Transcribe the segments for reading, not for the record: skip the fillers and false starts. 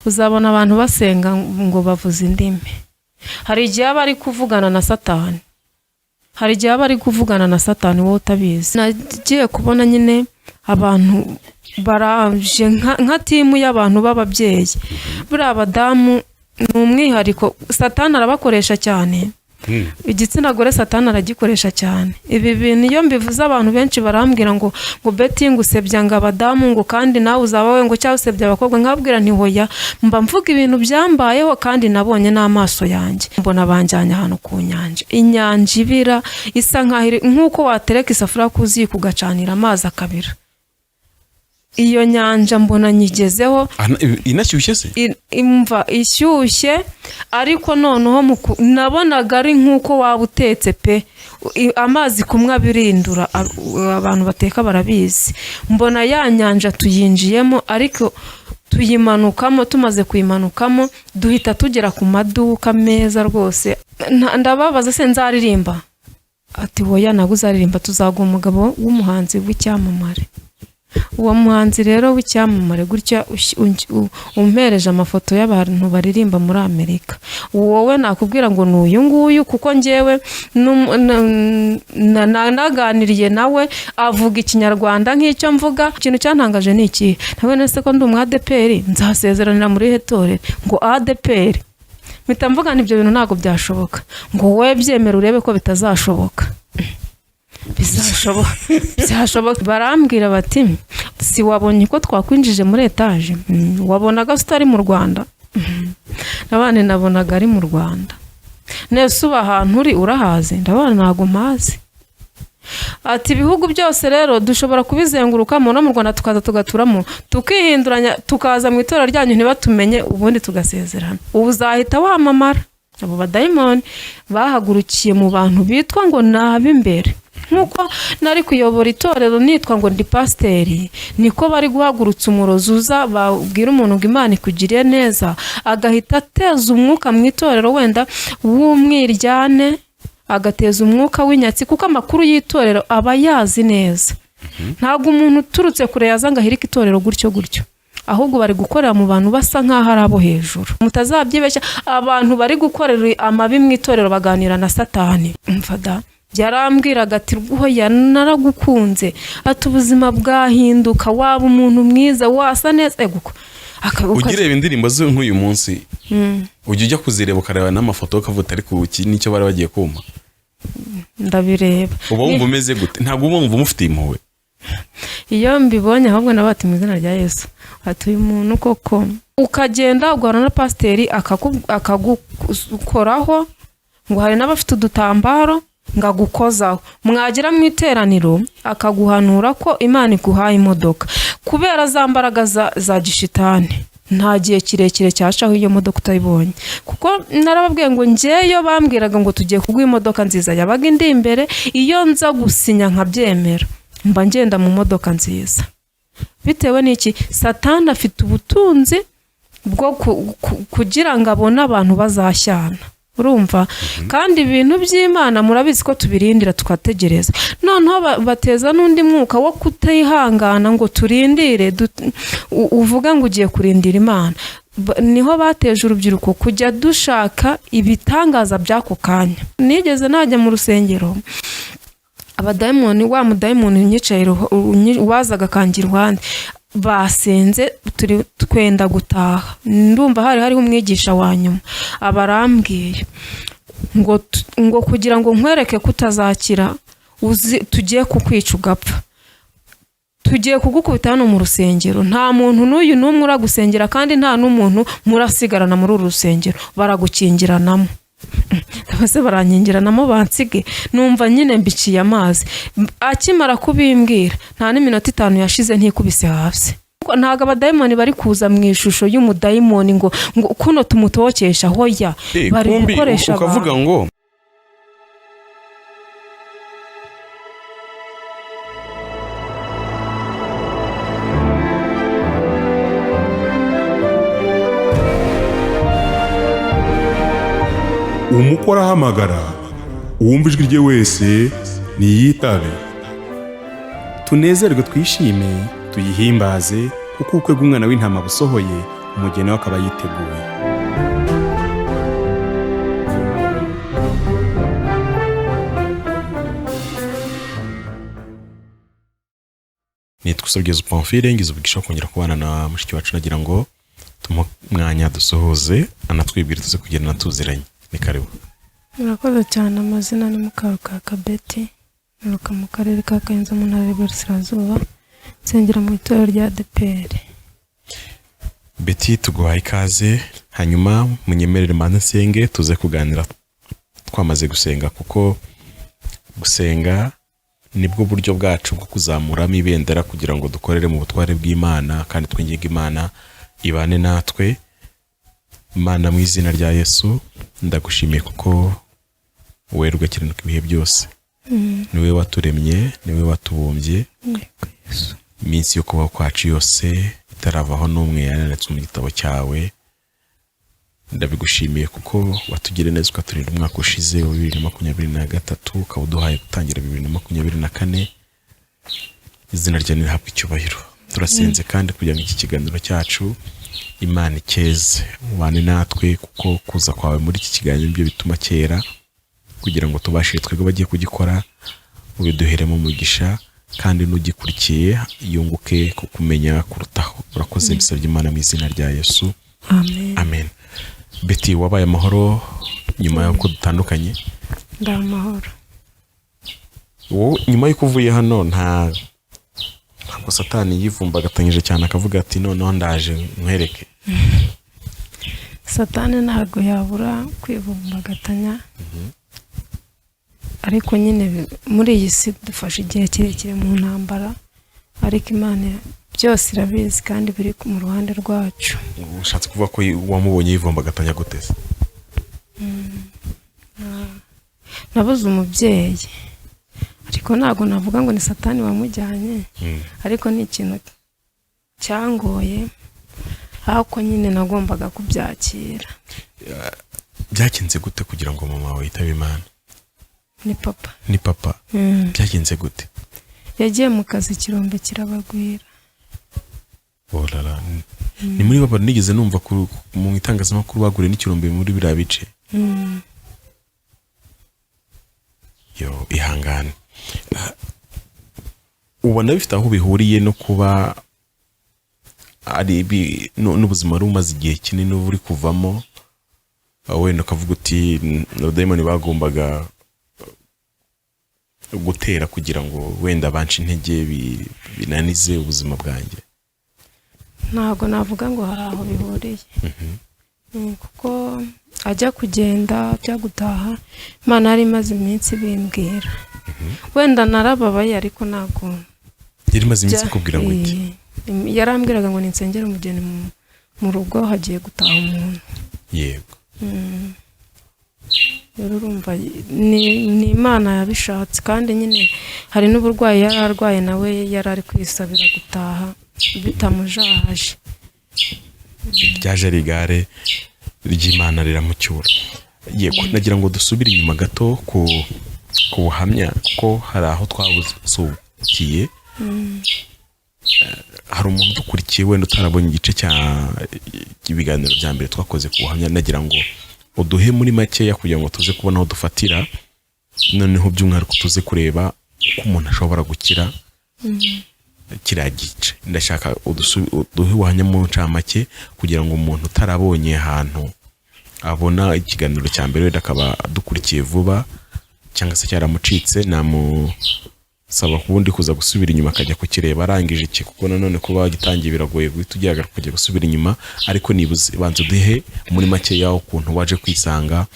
Uzabona abantu basenga ngo bavuze indimi, hari igihe aba ari kuvugana na Satani, hari igihe aba ari kuvugana na Satani wowe utabizi. Nagiye kubona nyine abantu baraje nka team y'abantu b'ababyeyi. Buriya abadamu ni umwihariko, Satani arabakoresha cyane. Igitsina gore Satani aragikoresha cyane. Ibi bintu iyo mbivuze abantu benshi barambwira ngo "Beti, ngo usebya ngo abadamu, ngo kandi nawe uzaba we, ngo cyangwa usebya abakobwa." Nkabwira nti: "Hoya, mba mvuga ibintu byambayeho kandi nabonye n'amaso yanjye." Mbona banjyanye ahantu ku nyanja, inyanja ibira, isa nkaho iri nk'uko watereka isafuriya ku ziko ugacanira amazi akabira. Iyo nyanja mbona nyigezeho. Inashyushye se? Imva ishyushye, ariko noneho nabonaga ari nk'uko waba utetse pe, amazi kumwe abirindura, abantu bateka barabizi. Mbona ya nyanja tuyinjiyemo, ariko tuyimanukamo. Tumaze kuyimanukamo duhita tugera ku maduka meza rwose. Ndababaza: "Se nzaririmba?" Ati: "Woya, ntabwo uzaririmba, tuzaguha umugabo w'umuhanzi w'icyamamare." Uwo muhanzi rero w'icyamamare gutya umpereje amafoto y'abantu baririmba muri Amerika, wowe nakubwira ngo ni uyu nguyu, kuko njyewe naganiriye nawe avuga Ikinyarwanda nk'icyo mvuga. Ikintu cyantangaje ni ikihe? Nawe nese ko ndi umu ADEPR, nzasezeranira muri irihe torero? Ngo ADEPR. Mpita mvuga nti: "Ibyo bintu ntabwo byashoboka." Ngo: "Wowe byemera urebe ko bitazashoboka." Bizashoboka, byashoboka. Barambwira bati: "Si wabonye ko twakwinjije muri etaje? Wabonaga se utari mu Rwanda?" Nabane nabonaga ari mu Rwanda. "Nese uba ahantu uri urahazi?" Ndabona ntabwo mpazi. Ati: "Ibihugu byose rero dushobora kubizengurukamo, no mu Rwanda tukaza tugaturamo, tukihinduranya, tukaza mu itora ryanyu ntibatumenye, ubundi tugasezerana, ubu uzahita wamamara." Abo badayimoni bahagurukiye mu bantu bitwa ngo ni ab'imbere. Nk'uko nari kuyobora itorero nitwa ngo ndi pasiteri, niko bari guhagurutsa umurozi uza babwira umuntu ngo "Imana ikugiriye neza", agahita ateza umwuka mu itorero wenda w'umwiryane, agateza umwuka w'inyatsi, kuko amakuru y'itorero aba yazi neza. Ntabwo umuntu uturutse kure yaza ngo ahirike itorero gutyo gutyo, ahubwo bari gukorera mu bantu basa nk'aho ari abo hejuru. Mutazabyibeshya, abantu bari gukorera amabi mu itorero baganira na Satani. Mfada yarambwiraga ati: "Rwoya naragukunze," ati: "Ubuzima bwahinduka, waba umuntu mwiza, wasa neza." Ego. Ujya ureba indirimbo ze nk'uyu munsi, ujya ujya kuzireba ukareba n'amafoto ukavuga uti: "Ariko iki nicyo bari bagiye kuma"? Ndabireba. Uba wumva umeze gute? Ntabwo uba wumva umufitiye impuhwe? Iyo mbibonye ahubwo nawe ati: "Mu izina rya Yesu." Ati: "Uyu muntu koko." Ukagenda ugahura na pasiteri akagukoraho, ngo hari n'abafite udutambaro ngo agukozaho, mwagera mu iteraniro akaguhanura ko Imana iguhaye imodoka. Kubera za mbaraga za gishitani, nta gihe kirekire cyacaho iyo modoka utayibonye, kuko narababwiye ngo ngeyo bambwiraga ngo tugiye kuguha imodoka nziza, yabaga indi imbere. Iyo nza gusinya nkabyemera, mba ngenda mu modoka nziza. Bitewe n'iki? Satani afite ubutunzi bwo kugira ngo abone abantu bazashyana, urumva? Kandi ibintu by'Imana murabizi ko tubirindira, tukategereza. Noneho bateza n'undi mwuka wo kutihangana ngo turindire, uvuga ngo ugiye kurindira Imana. Niho bateje urubyiruko kujya dushaka ibitangaza by'ako kanya. Nigeze najya mu rusengero, abadayimoni, wa mudayimoni unyicaye wazaga akangira iruhande, basenze turi twenda gutaha, ndumva hari hariho umwigisha wa nyuma, aba arambwiye ngo kugira ngo nkwereke ko utazakira, uzi tugiye kukwica ugapfa, tugiye kugukubita hano mu rusengero. Nta muntu n'uyu n'umwe uragusengera, kandi nta n'umuntu murasigarana muri uru rusengero, baragukingiranamo. Bose barankingiranamo bansige. Numva nyine mbiciye amazi. Akimara kubimbwira, nta n'iminota 5 yashize ntikubise hasi. Ntabwo abadayimoni bari kuza mu ishusho y'umudayimoni ngo kuno tumutokesha, hoya. Bari kumbi gukoresha ukavuga abantu. Ngo Umukwe arahamagara, uwumva ijwi rye wese niyitabe. Tunezerwe, twishime, tuyihimbaze, kuko ubukwe bw'Umwana w'Intama busohoye. Umugeni we akaba yiteguye. Nitwa Usabyezu Pamphile, ngize umugisha wo kongera kubana na mushiki wacu. Nagira ngo tumuhe umwanya dusuhuze, anatwibwire, tuze kugenda tuziranye. Ni karibu. Murakoze cyane. Amazina ni Mukarukaka Betty, nturuka mu karere ka Kayonza mu ntara y'Iburasirazuba, nsengera mu itorero rya ADEPR. Betty, tuguhaye ikaze. Hanyuma munyemerere mbanze nsenge, tuze kuganira twamaze gusenga, kuko gusenga nibwo buryo bwacu bwo kuzamuramo ibendera kugira ngo dukorere mu butware bw'Imana kandi twinginge Imana ibane natwe. Imana, mu izina rya Yesu, ndagushimiye kuko werurwe kiranuka ibihe byose. Niwe waturemye, niwe watubumbye. Yego Yesu. Iminsi yo kubaho kwacu yose itaravaho n'umwe yanditswe mu gitabo cyawe. Ndabigushimiye kuko watugiriye neza, ukaturinda umwaka ushize wa 2023, ukaba uduhaye gutangira 2024. Izina ryawe nirihabwe icyubahiro. Turasenze kandi kugira ngo iki kiganiro cyacu Imana icyeze, ubane natwe, kuko kuza kwawe muri iki kiganiro nibyo bituma cyera, kugira ngo tubashe twebwe abagiye kugikora ubiduheremo umugisha, kandi n'ugikurikiye yunguke kukumenya kurutaho. Urakoze, bisabye Imana mu izina rya Yesu. Amen. Amen. Betty, wabaye amahoro nyuma y'uko dutandukanye? Ndi amahoro. Wowe nyuma y'uko uvuye hano, ntabwo Satani yivumbagatanyije cyane akavuga ati noneho ndaje nkwereke? Satani ntabwo yabura kwivumbagatanya, ariko nyine muri iyi si dufashe igihe kirekire mu ntambara, ariko Imana byose irabizi kandi biri mu ruhande rwacu. Ushatse kuvuga ko wamubonye yivumbagatanya gute se? Nabuze umubyeyi, ariko ntabwo navuga ngo ni Satani wamujyanye, ariko ni ikintu cyangoye, ariko nyine nagombaga kubyakira. Byagenze gute kugira ngo mama wawe yitabe Imana? Ni papa. Ni papa? Byagenze gute? Yagiye mu kazi, ikirombe kirabagwira. Olala, ni muri baba nigeze numva mu itangazamakuru baguriye n'ikirombe muri biriya bice. Yo, ihangane. Ubona bifite aho bihuriye no kuba ari n'ubuzima wari umaze igihe kinini uba uri kuvamo, wenda ukavuga uti abadayimoni bagombaga gutera kugira ngo wenda bance intege, binanize ubuzima bwanjye? Ntabwo navuga ngo hari aho bihuriye, kuko ajya kugenda, ajya gutaha, Imana yari imaze iminsi bimbwira. Wenda narababaye, ariko ntabwo Yari imaze iminsi ikubwira ngo iki? Yarambwiraga ngo ninsengere umugeni mu rugo hagiye gutaha umuntu. Rero urumva ni Imana yabishatse, kandi nyine hari n'uburwayi yari arwaye, nawe yari ari kwisabira gutaha bitamujahaje. Ryaje ari igare ry'Imana riramucyura. Yego, nagira ngo dusubire inyuma gato ku buhamya, kuko hari aho twabusukiye. Hari umuntu udukurikiye wenda utarabonye igice cya ibiganiro bya mbere twakoze ku buhamya. Nagira ngo uduhe muri makeya kugira ngo tuze kubona aho dufatira, noneho by'umwihariko tuze kureba uko umuntu ashobora gukira kiriya gice. Ndashaka uduhe ubuhamya mu ncamake kugira ngo umuntu utarabonye ahantu abona ikiganiro cya mbere, wenda akaba adukurikiye vuba cyangwa se cyaramucitse, namusaba ubundi kuza gusubira inyuma akajya kukireba arangije iki, kuko nanone kuba wagitangiye biragoye guhita ugihagarika kujya gusubira inyuma. Ariko nibuze banza uduhe muri makeya ukuntu waje kwisanga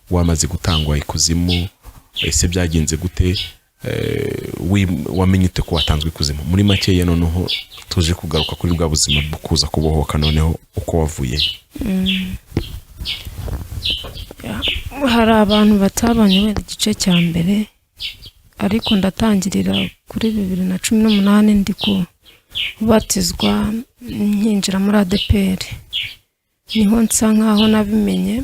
wamaze gutangwa ikuzimu. Ese byagenze gute? Wamenye ute ko watanzwe ikuzimu? Muri makeya, noneho tuje kugaruka kuri bwa buzima bwo kuza kubohoka, noneho uko wavuye. Hari abantu batabonye wenda igice cya mbere, ariko ndatangirira kuri 2018 ndi kubatizwa nkinjira muri ADEPR. Niho nsa nkaho nabimenye,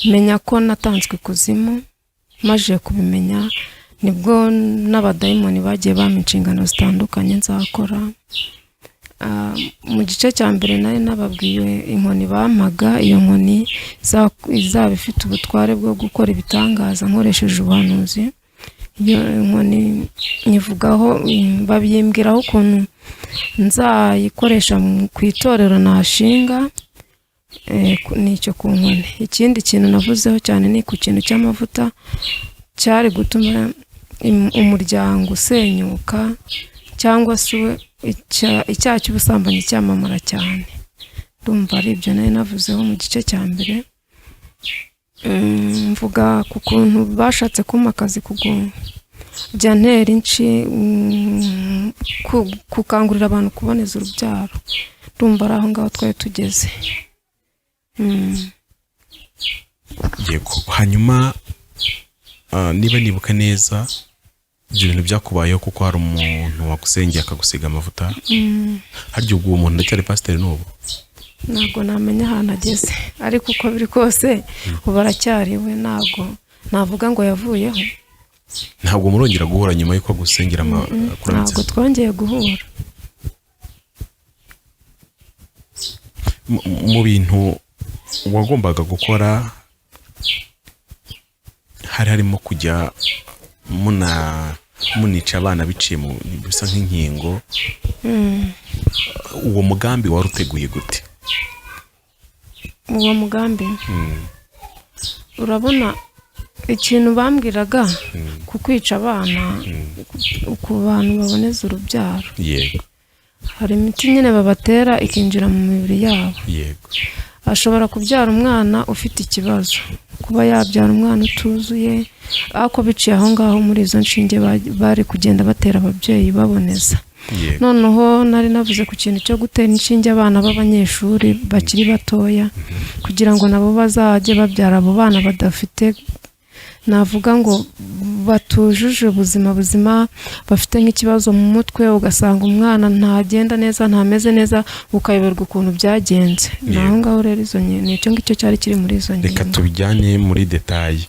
menya ko natanzwe ikuzimu. Maze kubimenya nibwo n'abadayimoni bagiye bampa inshingano zitandukanye nzakora. Mu gice cya mbere nari nababwiye inkoni bampaga, iyo nkoni izaba ifite ubutware bwo gukora ibitangaza nkoresheje ubuhanuzi. Iyo nkoni nyivugaho, babimbwiraho ukuntu nzayikoresha ku itorero nashinga, nicyo ku nkoni. Ikindi kintu navuzeho cyane ni ku kintu cy'amavuta cyari gutuma umuryango usenyuka, cyangwa se icyaha cy'ubusambanyi cyamamara cyane. Ndumva ari ibyo nari navuzeho mu gice cya mbere. Mvuga ku kuntu bashatse kumpa akazi kujya ntera gukangurira abantu kuboneza urubyaro. Ndumva ari aho ngaho twari tugeze. Yego, hanyuma niba nibuka neza, ibyo bintu byakubayeho kuko hari umuntu wagusengeye akagusiga amavuta. Harya ubwo uwo muntu ndacyari pasiteri n'ubu? Ntabwo namenya ahantu ageze, ariko uko biri kose ubu aracyari we, ntabwo navuga ngo yavuyeho. Ntabwo murongera guhura nyuma y'uko agusengera kurambitse? Ntabwo twongeye guhura. Mu bintu wagombaga gukora hari harimo kujya munica abana biciye mu bisa nk'inkingo. Uwo mugambi wari uteguye gute? Uwo mugambi, urabona ikintu bambwiraga ku kwica abana ku bantu baboneza urubyaro, hari imiti nyine babatera ikinjira mu mibiri yabo. Ashobora kubyara umwana ufite ikibazo, kuba yabyara umwana utuzuye, ariko biciye aho ngaho muri izo nshinge bari kugenda batera ababyeyi baboneza. Noneho nari navuze ku kintu cyo gutera inshinge abana b'abanyeshuri bakiri batoya, kugira ngo nabo bazajye babyara abo bana badafite, navuga ngo batujuje ubuzima buzima, bafite nk'ikibazo mu mutwe, ugasanga umwana ntagenda neza, ntameze neza, ukayoberwa ukuntu byagenze. Ni aho ngaho rero izo ni icyo ngicyo cyari kiri muri izo Reka ngingo. tubijyane muri détails.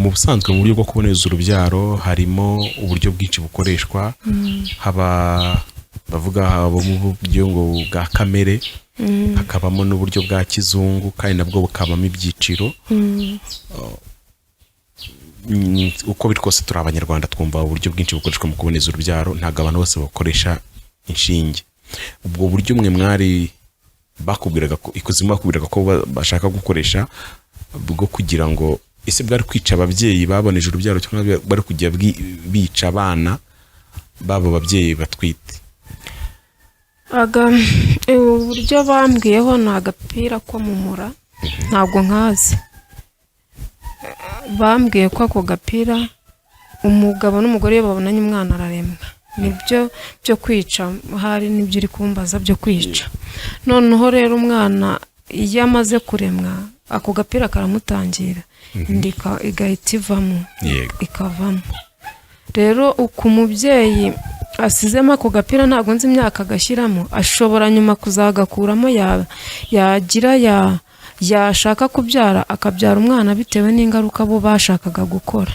Mu busanzwe, mu buryo bwo kuboneza urubyaro harimo uburyo bwinshi bukoreshwa. Haba bavuga habamo uburyo ngo bwa kamere, hakabamo n'uburyo bwa kizungu, kandi nabwo bukabamo ibyiciro. Uko biri kose turi Abanyarwanda, twumva uburyo bwinshi bukoreshwa mu kuboneza urubyaro. Ntabwo abantu bose bakoresha inshinge. Ubwo buryo mwe mwari bakubwiraga ko ikuzimu bakubwiraga ko bashaka gukoresha bwo kugira ngo ese bwari kwica ababyeyi baboneje urubyaro, cyangwa bari kujya bica abana babo babyeyi batwite? Uburyo bambwiyeho ni agapira ko mu mura, ntabwo nkazi. Bambwiye ko ako gapira umugabo n'umugore iyo babonanye umwana araremwa. Nibyo byo kwica, hari n'ibyo uri kumbaza byo kwica. Noneho rero umwana iyo amaze kuremwa, ako gapira karamutangira, inda igahita ivamo. Ikavamo. Rero uko umubyeyi asizemo ako gapira, ntabwo nzi imyaka agashyiramo, ashobora nyuma kuzagakuramo, yagira yashaka kubyara akabyara umwana bitewe n'ingaruka bo bashakaga gukora.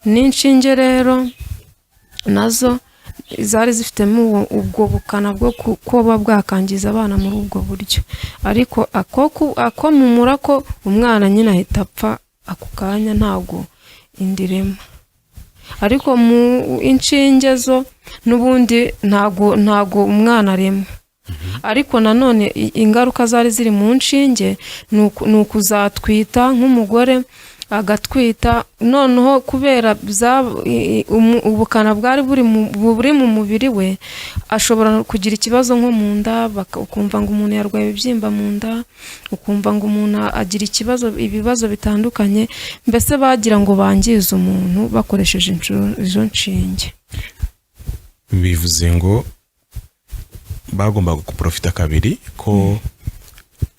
N'inshinge rero nazo zari zifitemo ubwo bukana bwo kuba bwakangiza abana muri ubwo buryo, ariko ako mu mura ko umwana nyine ahita apfa ako kanya, ntabwo inda irema. Ariko mu inshinge zo n'ubundi ntabwo umwana arema, ariko nanone ingaruka zari ziri mu nshinge ni ukuzatwita, nk'umugore agatwita, noneho kubera ubukana bwari buri mu mubiri we, ashobora kugira ikibazo nko mu nda, ukumva ngo umuntu yarwaye ibibyimba mu nda, ukumva ngo umuntu agira ibibazo bitandukanye. Mbese bagira ngo bangize umuntu bakoresheje izo nshinge. Bivuze ngo bagombaga guprofita kabiri, ko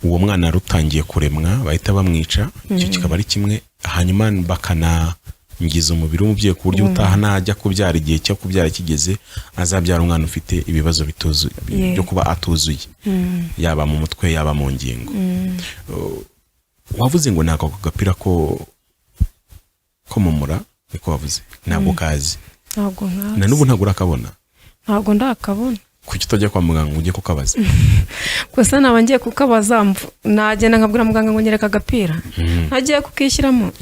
uwo mwana yari utangiye kuremwa bahita bamwica, icyo kikaba ari kimwe, hanyuma bakanangiza umubiri w'umubyeyi ku buryo utaha najya kubyara, igihe cyo kubyara kigeze, azabyara umwana ufite ibibazo byo kuba atuzuye, yaba mu mutwe, yaba mu ngingo. Wavuze ngo ntabwo ako gapira ko mu mura, niko wavuze, ntabwo kazi? Ntabwo nkazi. Na n'ubu ntabwo urakabona? Ntabwo ndakabona. Kuki utajya kwa muganga ngo ujye kukabaza? Gusa naba ngiye kukabaza, nagenda nkabwira muganga ngo nyereka agapira, ntagiye kukishyiramo.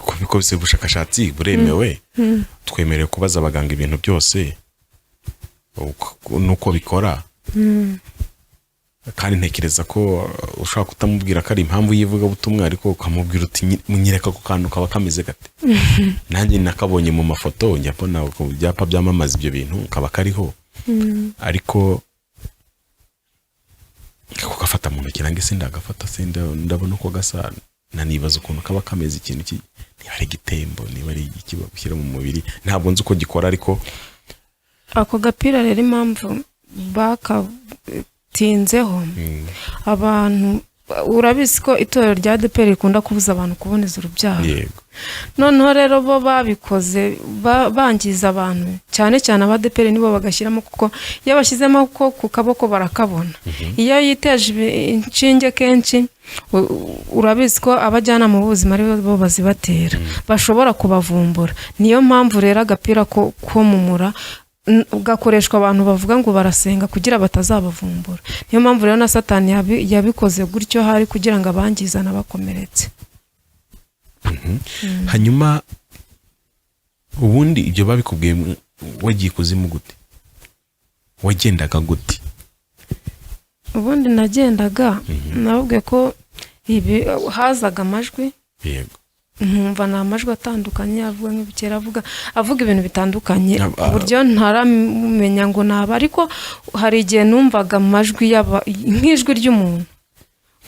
Kubikoze ubushakashatsi buremewe, twemerewe kubaza abaganga ibintu byose nuko bikora. Kandi ntekereza ko ushobora kutamubwira ko ari impamvu y'ivugabutumwa, ariko ukamubwira uti: "Nyereka ako kantu kaba kameze gate? Nanjye nakabonye mu mafoto, njya mbona ku byapa byamamaza ibyo bintu kaba kariho, ariko kugafata mu ntoki nange sindagafata, ndabona uko gasa, nanibaza ukuntu kaba kameze, ikintu niba ari igitembo, niba ari iki bagushyira mu mubiri, ntabwo nzi uko gikora, ariko Ako gapira rero, impamvu bakatinzeho, abantu urabizi ko itorero rya ADEPR rikunda kubuza abantu kuboneza urubyaro. Yego. Noneho rero bo babikoze bangiza abantu, cyane cyane abadeperi nibo bagashyiramo, kuko iyo bashyizemo ko ku kaboko barakabona. Iyo yiteje inshinge kenshi, urabizi ko abajyanama b'ubuzima ari bo bazibatera, bashobora kubavumbura. Niyo mpamvu rero agapira ko mu mura gakoreshwa abantu bavuga ngo barasenga kugira batazabavumbura. Niyo mpamvu rero na Satani yabikoze gutyo, hari kugira ngo abangize anabakomeretse. Hanyuma ubundi ibyo babikubwiye, wagiye ikuzimu gute? Wagendaga gute? Ubundi nagendaga, nababwiye ko ibi hazaga amajwi, nkumva ni amajwi atandukanye, avuga nk'ibikera, avuga ibintu bitandukanye, ku buryo ntaramenya ngo naba, ariko hari igihe numvaga amajwi nk'ijwi ry'umuntu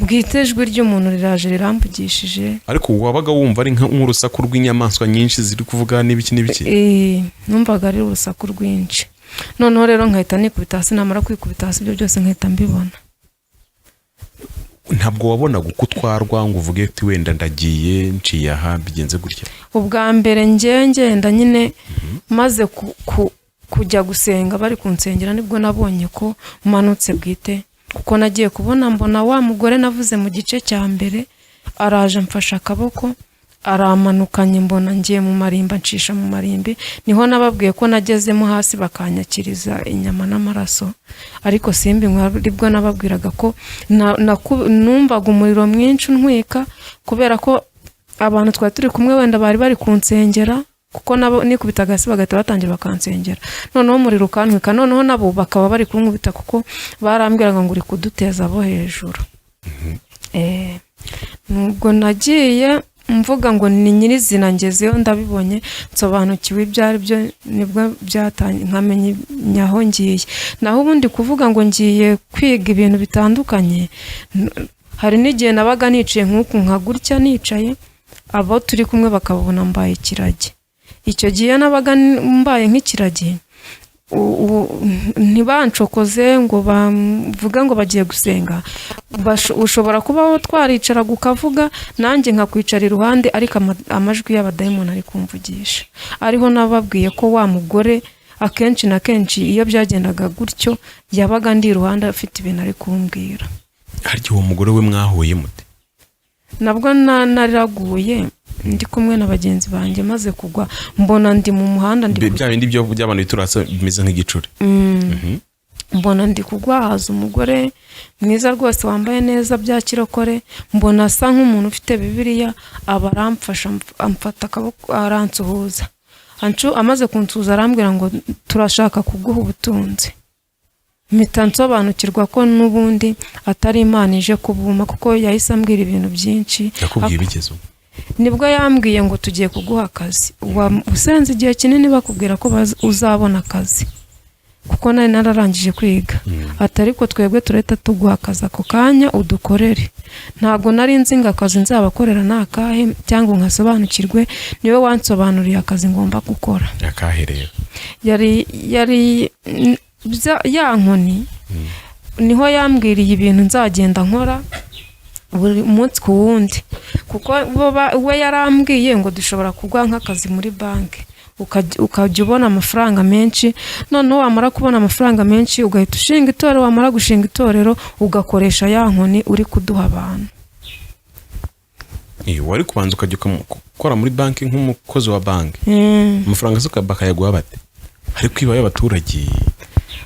bwite, ijwi ry'umuntu riraje rirambugishije. Ariko wabaga wumva ari nk'urusaku rw'inyamaswa nyinshi ziri kuvuga n'ibiki n'ibiki? Numvaga ari urusaku rwinshi. Noneho rero nkahita nikubita hasi, namara kwikubita hasi ibyo byose nkahita mbibona. Ntabwo wabonaga uko utwarwa ngo uvuge uti: "Wenda ndagiye, nciye aha, bigenze gutya"? Ubwa mbere njye ngenda nyine, maze kujya gusenga, bari kunsengera, nibwo nabonye ko manutse bwite, kuko nagiye kubona mbona wa mugore navuze mu gice cya mbere araje, amfashe akaboko aramanukanye, mbona ngiye mu marimba, ncisha mu marimbi. Niho nababwiye ko nagezemo hasi bakanyakiriza inyama n'amaraso, ariko simbi aribwo nababwiraga ko numvaga umuriro mwinshi untwika, kubera ko abantu twari turi kumwe wenda bari bari kunsengera, kuko nabo nikubitaga hasi bagahita batangira bakansengera, noneho umuriro ukantwika, noneho nabo bakaba bari kunkubita, kuko barambwiraga ngo uri kuduteza abo hejuru. Nubwo nagiye mvuga ngo ni nyirizina, ngezeyo ndabibonye, nsobanukiwe ibyo ari byo, nibwo byatangiye nkamenya aho ngiye. Naho ubundi kuvuga ngo ngiye kwiga ibintu bitandukanye, hari n'igihe nabaga nicaye nk'uku nka gutya nicaye, abo turi kumwe bakabona mbaye ikiragi. Icyo gihe nabaga mbaye nk'ikiragi, ntibancokoze ngo bavuge ngo bagiye gusenga. Ushobora kuba twaricaraga ukavuga, nanjye nkakwicara iruhande, ariko amajwi y'abadayimoni ari kumvugisha. Ariho nababwiye ko wa mugore akenshi na kenshi iyo byagendaga gutyo yabaga ndi iruhande afite ibintu ari kumbwira. Harya uwo mugore we mwahuye mute? Nabwo nariraguye ndi kumwe na bagenzi banjye, maze kugwa mbona ndi mu muhanda ndi Bya bindi by'abantu bitura hasi bimeze nk'igicuri? Mbona ndi kugwa, haza umugore mwiza rwose wambaye neza bya kirokore, mbona asa nk'umuntu ufite Bibiliya, aba aramfasha, amfata akaboko aransuhuza. Amaze kunsuhuza arambwira ngo turashaka kuguha ubutunzi. Mpita nsobanukirwa ko n'ubundi atari Imana ije kubuma, kuko yahise ambwira ibintu byinshi. Yakubwiye bigeze ubu? Nibwo yambwiye ngo tugiye kuguha akazi. Usenze igihe kinini bakubwira ko uzabona akazi, kuko nari nararangije kwiga, ati ariko twebwe turahita tuguha akazi ako kanya udukorere. Ntabwo nari nzi ngo akazi nzabakorera ni akahe cyangwa nkasobanukirwe, niwe wansobanuriye akazi ngomba gukora. Akahe rero? Yari ya nkoni. Niho yambwiriye ibintu nzagenda nkora buri munsi ku wundi, kuko we yarambwiye ngo dushobora kuguha nk'akazi muri banki, ukajya ubona amafaranga menshi, noneho wamara kubona amafaranga menshi ugahita ushinga itorero, wamara gushinga itorero ugakoresha ya nkoni uri kuduha abantu. Wari kubanza ukajya gukora muri banki nk'umukozi wa banki, amafaranga se bakayaguha bate? Hari kwiba y'abaturage.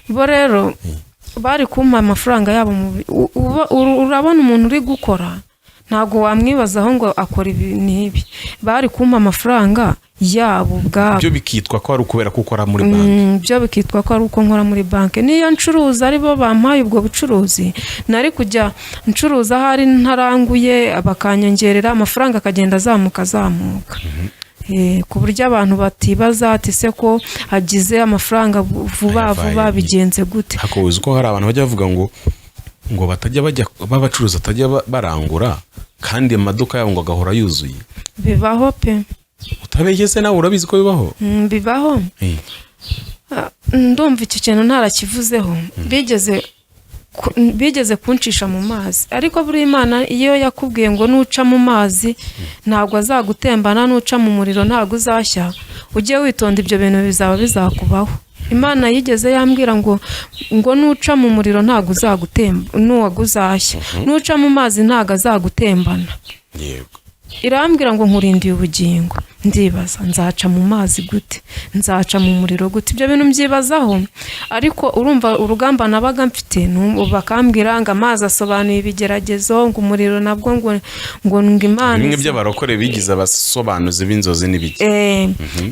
Bo rero bari kumpa amafaranga yabo urabona umuntu uri gukora ntabwo wamwibazaho ngo akora ibi n'ibi. Bari kumpa amafaranga yabo ubwabo. Byo bikitwa ko ari ukubera ko ukora muri banki. Byo bikitwa ko ari uko nkora muri banki. Niyo ncuruza ari bo bampaye ubwo bucuruzi, nari kujya ncuruza ahari ntaranguye, bakanyongerera amafaranga, akagenda azamuka azamuka. Ku buryo abantu batibaza ati: "Se ko agize amafaranga vuba Ayavaye vuba bigenze gute?" Hako uzi ko hari abantu bajya bavuga ngo batajya bajya b'abacuruzi batajya barangura, kandi amaduka yabo ngo agahora yuzuye? Bibaho pe. Utabeshye se, nawe urabizi ko bibaho? Bibaho. Ndumva icyo kintu ntarakivuzeho. Bigeze kuncisha mu mazi, ariko buriya Imana iyo yakubwiye ngo nuca mu mazi ntabwo azagutembana, nuca mu muriro ntabwo uzashya, ujye witonda, ibyo bintu bizaba bizakubaho. Imana yigeze yambwira ngo nuca mu muriro ntabwo uzagutemba, ntabwo uzashya, nuca mu mazi ntabwo azagutembana. Irambwira ngo nkurindiye ubugingo. Ndibaza: nzaca mu mazi gute? Nzaca mu muriro gute? Ibyo bintu mbyibazaho. Ariko urumva urugamba nabaga mfite, bakambwira ngo amazi asobanuye ibigeragezo, ngo umuriro nabwo ngo Imana Bimwe by'abarokore bigize abasobanuzi b'inzozi n'ibiki.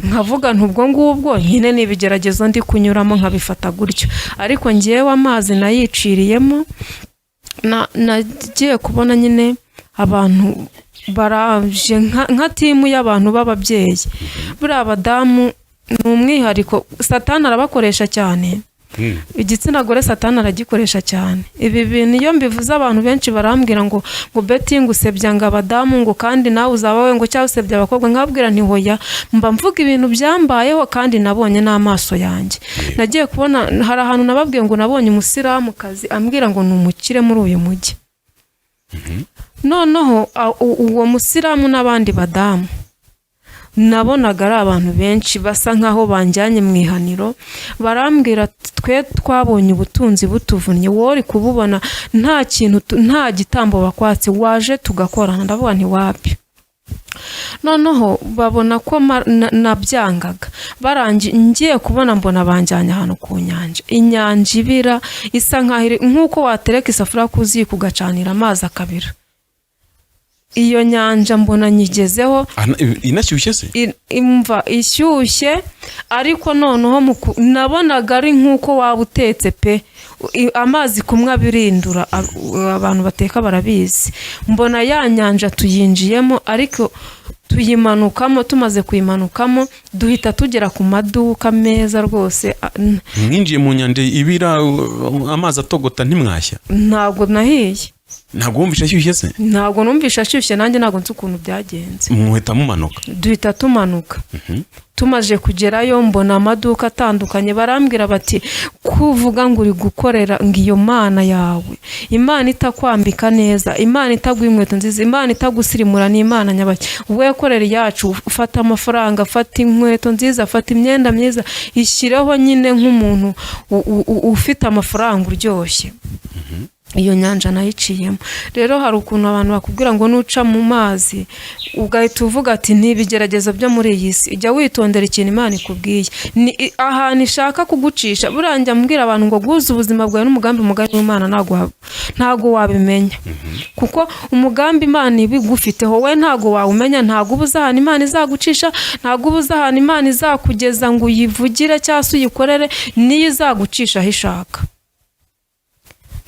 Nkavuga nti ubwo ngubwo nyine ni ibigeragezo ndi kunyuramo, nkabifata gutyo. Ariko ngewe amazi nayiciriyemo. Nagiye kubona nyine abantu baraje nka team y'abantu b'ababyeyi. Buriya abadamu ni umwihariko, Satani arabakoresha cyane. Igitsina gore Satani aragikoresha cyane. Ibi bintu iyo mbivuze abantu benshi barambwira ngo "Beti, ngo usebya ngo abadamu, ngo kandi nawe uzaba we, ngo cyangwa usebya abakobwa." Nkabwira nti: "Hoya, mba mvuga ibintu byambayeho kandi nabonye n'amaso yanjye." Nagiye kubona, hari ahantu nababwiye ngo nabonye umusilamukazi ambwira ngo ni umukire muri uyu mujyi. Noneho uwo musilamu n'abandi badamu nabonaga ari abantu benshi basa nkaho banjyanye mu ihaniro, barambwira ati: "Twe twabonye ubutunzi butuvunnye, wowe uri kububona nta kintu nta gitambo bakwatse, waje tugakorana?" Ndavuga nti: "Wapi." Noneho babona ko nabyangaga. Ngiye kubona mbona banjyanye ahantu ku nyanja, inyanja ibira, isa nkaho iri nk'uko watereka isafuriya ku ziko ugacanira amazi akabira. Iyo nyanja mbona nyigezeho. Inashyushye se? Imva ishyushye, ariko noneho nabonaga ari nk'uko waba utetse pe, amazi kumwe abirindura, abantu bateka barabizi. Mbona ya nyanja tuyinjiyemo, ariko tuyimanukamo. Tumaze kuyimanukamo duhita tugera ku maduka meza rwose. Mwinjiye mu nyanja ibira, amazi atogota, ntimwashya? Ntabwo nahiye. Ntabwo wumvishe ashyushye se? Ntabwo numvishe ashyushye, nanjye ntabwo nzi ukuntu byagenze. Muhita mumanuka? Duhita tumanuka. Tumaze kugerayo mbona amaduka atandukanye. Barambwira bati: "Kuvuga ngo uri gukorera ngo iyo Mana yawe, Imana itakwambika neza, Imana itaguha inkweto nziza, Imana itagusirimura, ni Imana nyabaki? We korera iyacu, ufata amafaranga, fata inkweto nziza, fata imyenda myiza, ishyireho nyine nk'umuntu ufite amafaranga uryoshye." Iyo nyanja nayiciyemo. Rero hari ukuntu abantu bakubwira ngo nuca mu mazi, ugahita uvuga ati ni ibigeragezo byo muri iyi si. Jya witondera ikintu Imana ikubwiye, ni ahantu ishaka kugucisha. Buriya njya mbwira abantu ngo guhuza ubuzima bwawe n'umugambi mugari w'Imana ntabwo wabimenya, kuko umugambi Imana ibigufiteho we ntabwo wawumenya. Ntabwo uba uzi ahantu Imana izagucisha, ntabwo uba uzi ahantu Imana izakugeza ngo uyivugire cyangwa se uyikorere. Niyo izagucisha aho ishaka.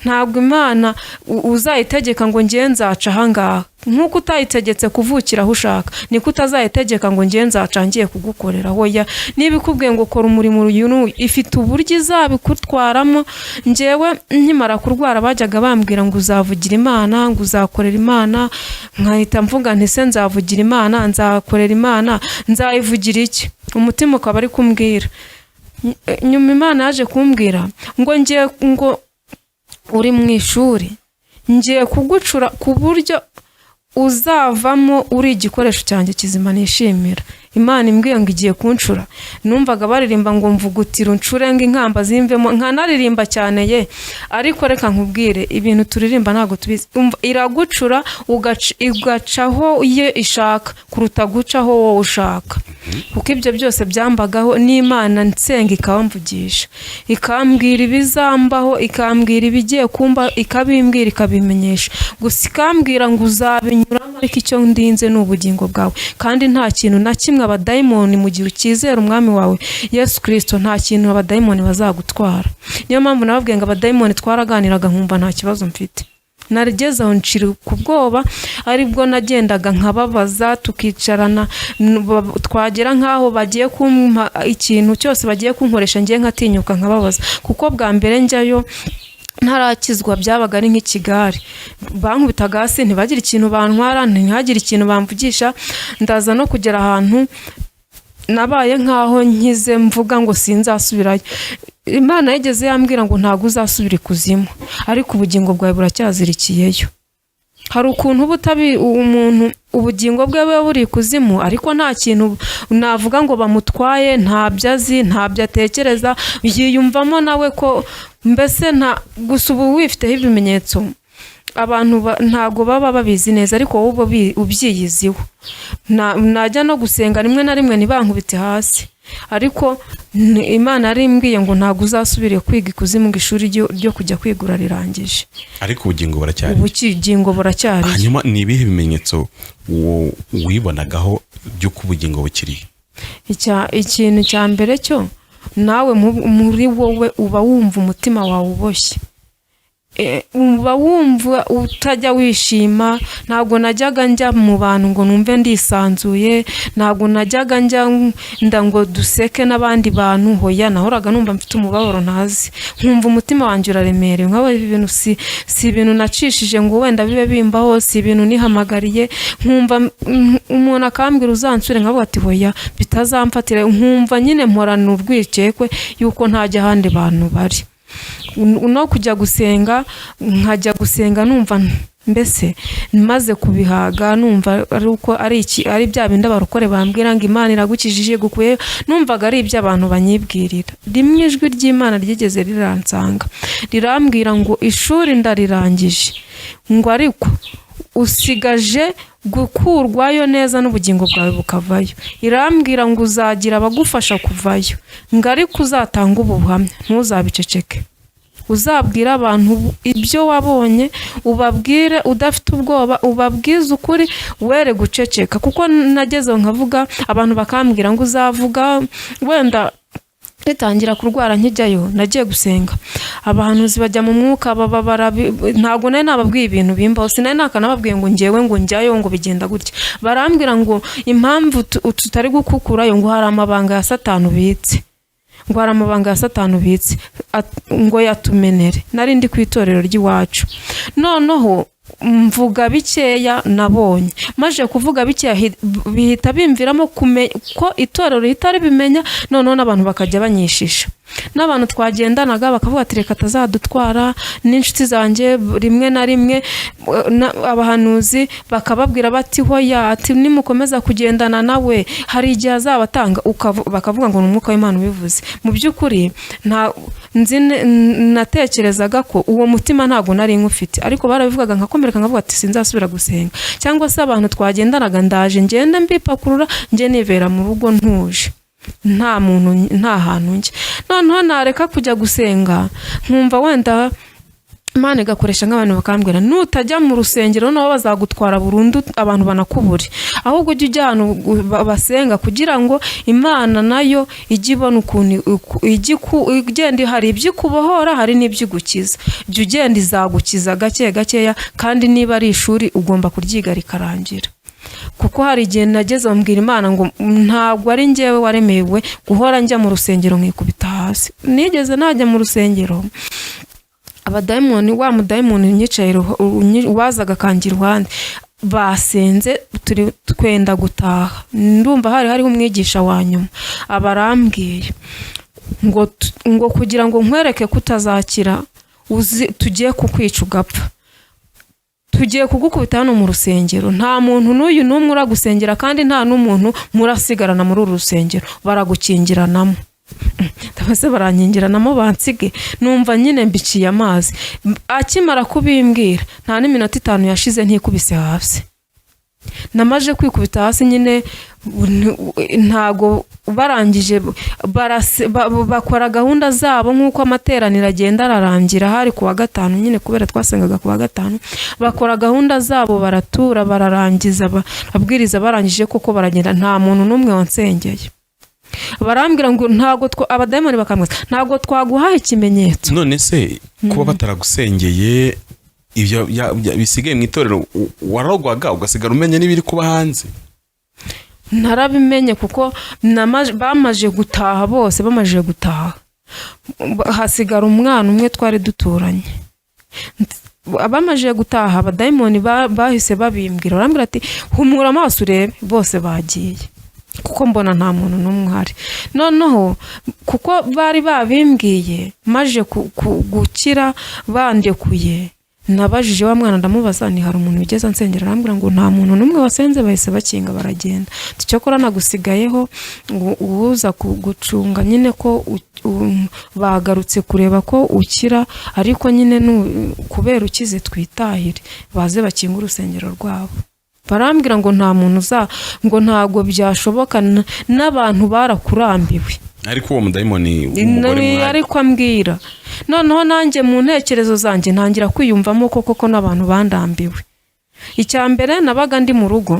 Ntabwo Imana uzayitegeka ngo ngiye nzaca ahangaha. Nk'uko utayitegetse kuvukira aho ushaka, niko utazayitegeka ngo ngiye nzaca ngiye kugukorera. Hoya, niba ikubwiye ngo kora umurimo uyu n'uyu, ifite uburyo izabikutwaramo. Ngewe nkimara kurwara bajyaga bambwira ngo uzavugira Imana, ngo uzakorera Imana. Nkahita mvuga nti: "Se nzavugira Imana, nzakorera Imana, nzayivugira iki?" Umutima ukaba ari kumbwira. Nyuma Imana yaje kumbwira ngo ngiye, ngo uri mu ishuri, ngiye kugucura ku buryo uzavamo uri igikoresho cyanjye kizima nishimira. Imana imbwiye ngo igiye kuncura, numvaga baririmba ngo mvugutira uncure ngo inkamba zimvemo, nkanaririmba cyane ye. Ariko reka nkubwire, ibintu turirimba ntabwo tubizi. Umva, iragucura igacaho ye ishaka kuruta gucaho wowe ushaka, kuko ibyo byose byambagaho n'Imana nsenga ikabamvugisha, ikambwira ibizambaho, ikambwira ibigiye kumba, ikabimbwira, ikabimenyesha. Gusa ikambwira ngo uzabinyuramo, ariko icyo ndinze ni ubugingo bwawe. Kandi nta kintu na kimwe abadayimoni, mu gihe ukizera umwami wawe Yesu Kirisito, nta kintu abadayimoni bazagutwara. Niyo mpamvu nababwiye ngo abadayimoni twaraganiraga nkumva nta kibazo mfite. Narigeze aho ncira ku bwoba, aribwo nagendaga nkababaza, tukicarana, twagera nk'aho bagiye kumpa ikintu cyose bagiye kunkoresha, ngiye nkatinyuka nkababaza. Kuko bwa mbere njyayo ntarakizwa byabaga ari nk'ikigare, bankubitaga hasi ntibagire ikintu bantwara, ntihagire ikintu bamvugisha. Ndaza no kugera ahantu nabaye nk'aho nkize, mvuga ngo sinzasubirayo. Imana yigeze yambwira ngo ntabwo uzasubira ikuzimu, ariko ubugingo bwawe buracyazirikiyeyo. Hari ukuntu uba utabi umuntu ubugingo bwe buba buri ikuzimu, ariko nta kintu navuga ngo bamutwaye, ntabyo azi, ntabyo atekereza, yiyumvamo nawe ko mbese nta gusa ubu wifiteho ibimenyetso. Abantu ntabwo baba babizi neza, ariko wowe uba ubyiyiziho. Najya no gusenga rimwe na rimwe ntibankubite hasi, ariko Imana yari imbwiye ngo ntabwo uzasubira kwiga ikuzimu, ngo ishuri ryo kujya kwiga urarirangije. Ariko ubugingo buracyari. Ubugingo buracyari. Hanyuma ni ibihe bimenyetso wibonagaho by'uko ubugingo bukiriye? Ikintu cya mbere cyo, nawe muri wowe uba wumva umutima wawe uboshye. Uba wumva utajya wishima. Ntabwo najyaga njya mu bantu ngo numve ndisanzuye, ntabwo najyaga njya nda ngo duseke n'abandi bantu, hoya. Nahoraga numva mfite umubabaro ntazi, nkumva umutima wanjye uraremerewe, nkaba ibi bintu si ibintu nacishije ngo wenda bibe bimbaho, si ibintu nihamagariye. Nkumva umuntu akambwira uzansure, nkavuga ati hoya bitazamfatira. Nkumva nyine mporana urwikekwe yuko ntajya ahandi bantu bari. No kujya gusenga, nkajya gusenga numva mbese maze kubihaga, numva ari uko ari iki, ari bya bindi abarokore bambwira ngo Imana iragukijije gukuye, numvaga ari iby'abantu banyibwirira. Rimwe ijwi ry'Imana ryigeze riransanga, rirambwira ngo ishuri ndarirangije, ngo ariko usigaje gukurwayo neza n'ubugingo bwawe bukavayo. Irambwira ngo uzagira abagufasha kuvayo, ngo ariko uzatanga ubu buhamya, ntuzabiceceke, uzabwire abantu ibyo wabonye, ubabwire udafite ubwoba, ubabwize ukuri, were guceceka. Kuko nageze aho nkavuga, abantu bakambwira ngo uzavuga. Wenda ritangira kurwara nkijyayo, nagiye gusenga, abahanuzi bajya mu mwuka baba ntabwo nari nababwiye ibintu bimbaho, sinari nakanababwiye ngo ngewe ngo njyayo ngo bigenda gutya. Barambwira ngo impamvu tutari gukukurayo, ngo hari amabanga ya Satani ubitse, ngo hari amabanga ya Satani ubitse, ngo yatumenere. Nari ndi ku itorero ry'iwacu. Noneho mvuga bikeya nabonye, maze kuvuga bikeya bihita bimviramo ko itorero rihita ribimenya. Noneho n'abantu bakajya banyishisha, n'abantu twagendanaga bakavuga ati reka atazadutwara, n'inshuti zanjye rimwe na rimwe, abahanuzi bakababwira bati hoya, ati nimukomeza kugendana nawe hari igihe azaba atanga, bakavuga ngo ni umwuka w'Imana ubivuze. Mu by'ukuri nta nzi natekerezaga ko uwo mutima ntabwo nari nywufite, ariko barabivugaga nkakomereka, nkavuga ati sinzasubira gusenga, cyangwa se abantu twagendanaga ndaje ngenda mbipakurura, njye nibera mu rugo ntuje, nta muntu, nta hantu njya. Noneho nareka kujya gusenga, nkumva wenda Imana igakoresha nk'abantu bakambwira nutajya mu rusengero nabo bazagutwara burundu, abantu banakubure, ahubwo ujye ujya ahantu basenga kugira ngo Imana nayo ijye ibona ukuntu ijye igenda, hari ibyo ikubohora, hari n'ibyo igukiza. Jya ugenda, izagukiza gake gakeya. Kandi niba ari ishuri ugomba kuryiga rikarangira. Kuko hari igihe nageze mbwira Imana ngo ntabwo ari njyewe waremewe guhora njya mu rusengero nkikubita hasi. Nigeze najya mu rusengero, abadayimoni, wa mudayimoni unyicaye wazaga akangira iruhande, basenze turi twenda gutaha, ndumva hari hariho umwigisha wa nyuma, aba arambwiye ngo kugira ngo nkwereke ko utazakira, uzi tugiye kukwica ugapfa. Tugiye kugukubita hano mu rusengero, nta muntu n'uyu n'umwe uragusengera, kandi nta n'umuntu murasigarana muri uru rusengero, baragukingiranamo. Ndabase barankingiranamo bansige? Numva nyine mbiciye amazi. Akimara kubimbwira, nta n'iminota 5 yashize ntikubise hasi. Namaje kwikubita hasi nyine, ntago barangije, bakora gahunda zabo nk'uko amateraniro agenda ararangira. Hari ku wa gatanu nyine, kubera twasengaga ku wa gatanu. Bakora gahunda zabo, baratura, bararangiza, barabwiriza. Barangije koko baragenda, nta muntu n'umwe wansengeye. Barambwira ngo ntago abadayimoni bakambwira, ntabwo twaguhaye ikimenyetso. None se kuba bataragusengeye, ibyo bisigaye mu itorero, warogwaga ugasigara umenya n'ibiri kuba hanze? Narabimenye kuko bamaze gutaha bose. Bamaze gutaha hasigara umwana umwe twari duturanye. Bamaze gutaha, abadayimoni bahise babimbwira, barambwira ati: "Humura amaso urebe, bose bagiye," kuko mbona nta muntu n'umwe uhari. Noneho kuko bari babimbwiye, maje gukira bandekuye, nabajije wa mwana, ndamubaza ni hari umuntu wigeze ansengera? Arambwira ngo nta muntu n'umwe wasenze, bahise bakinga baragenda. Cyokora nagusigayeho ngo uwuza gucunga nyine ko bagarutse kureba ko ukira, ariko nyine kubera ukize twitahire, baze bakinge urusengero rwabo. Barambwira ngo nta muntu uza, ngo ntabwo byashoboka, n'abantu barakurambiwe. Ariko uwo mudayimoni w'umugore Ni- mwari Ariko ambwira, noneho nanjye mu ntekerezo zanjye ntangira kwiyumvamo ko koko n'abantu bandambiwe. Icya mbere, nabaga ndi mu rugo.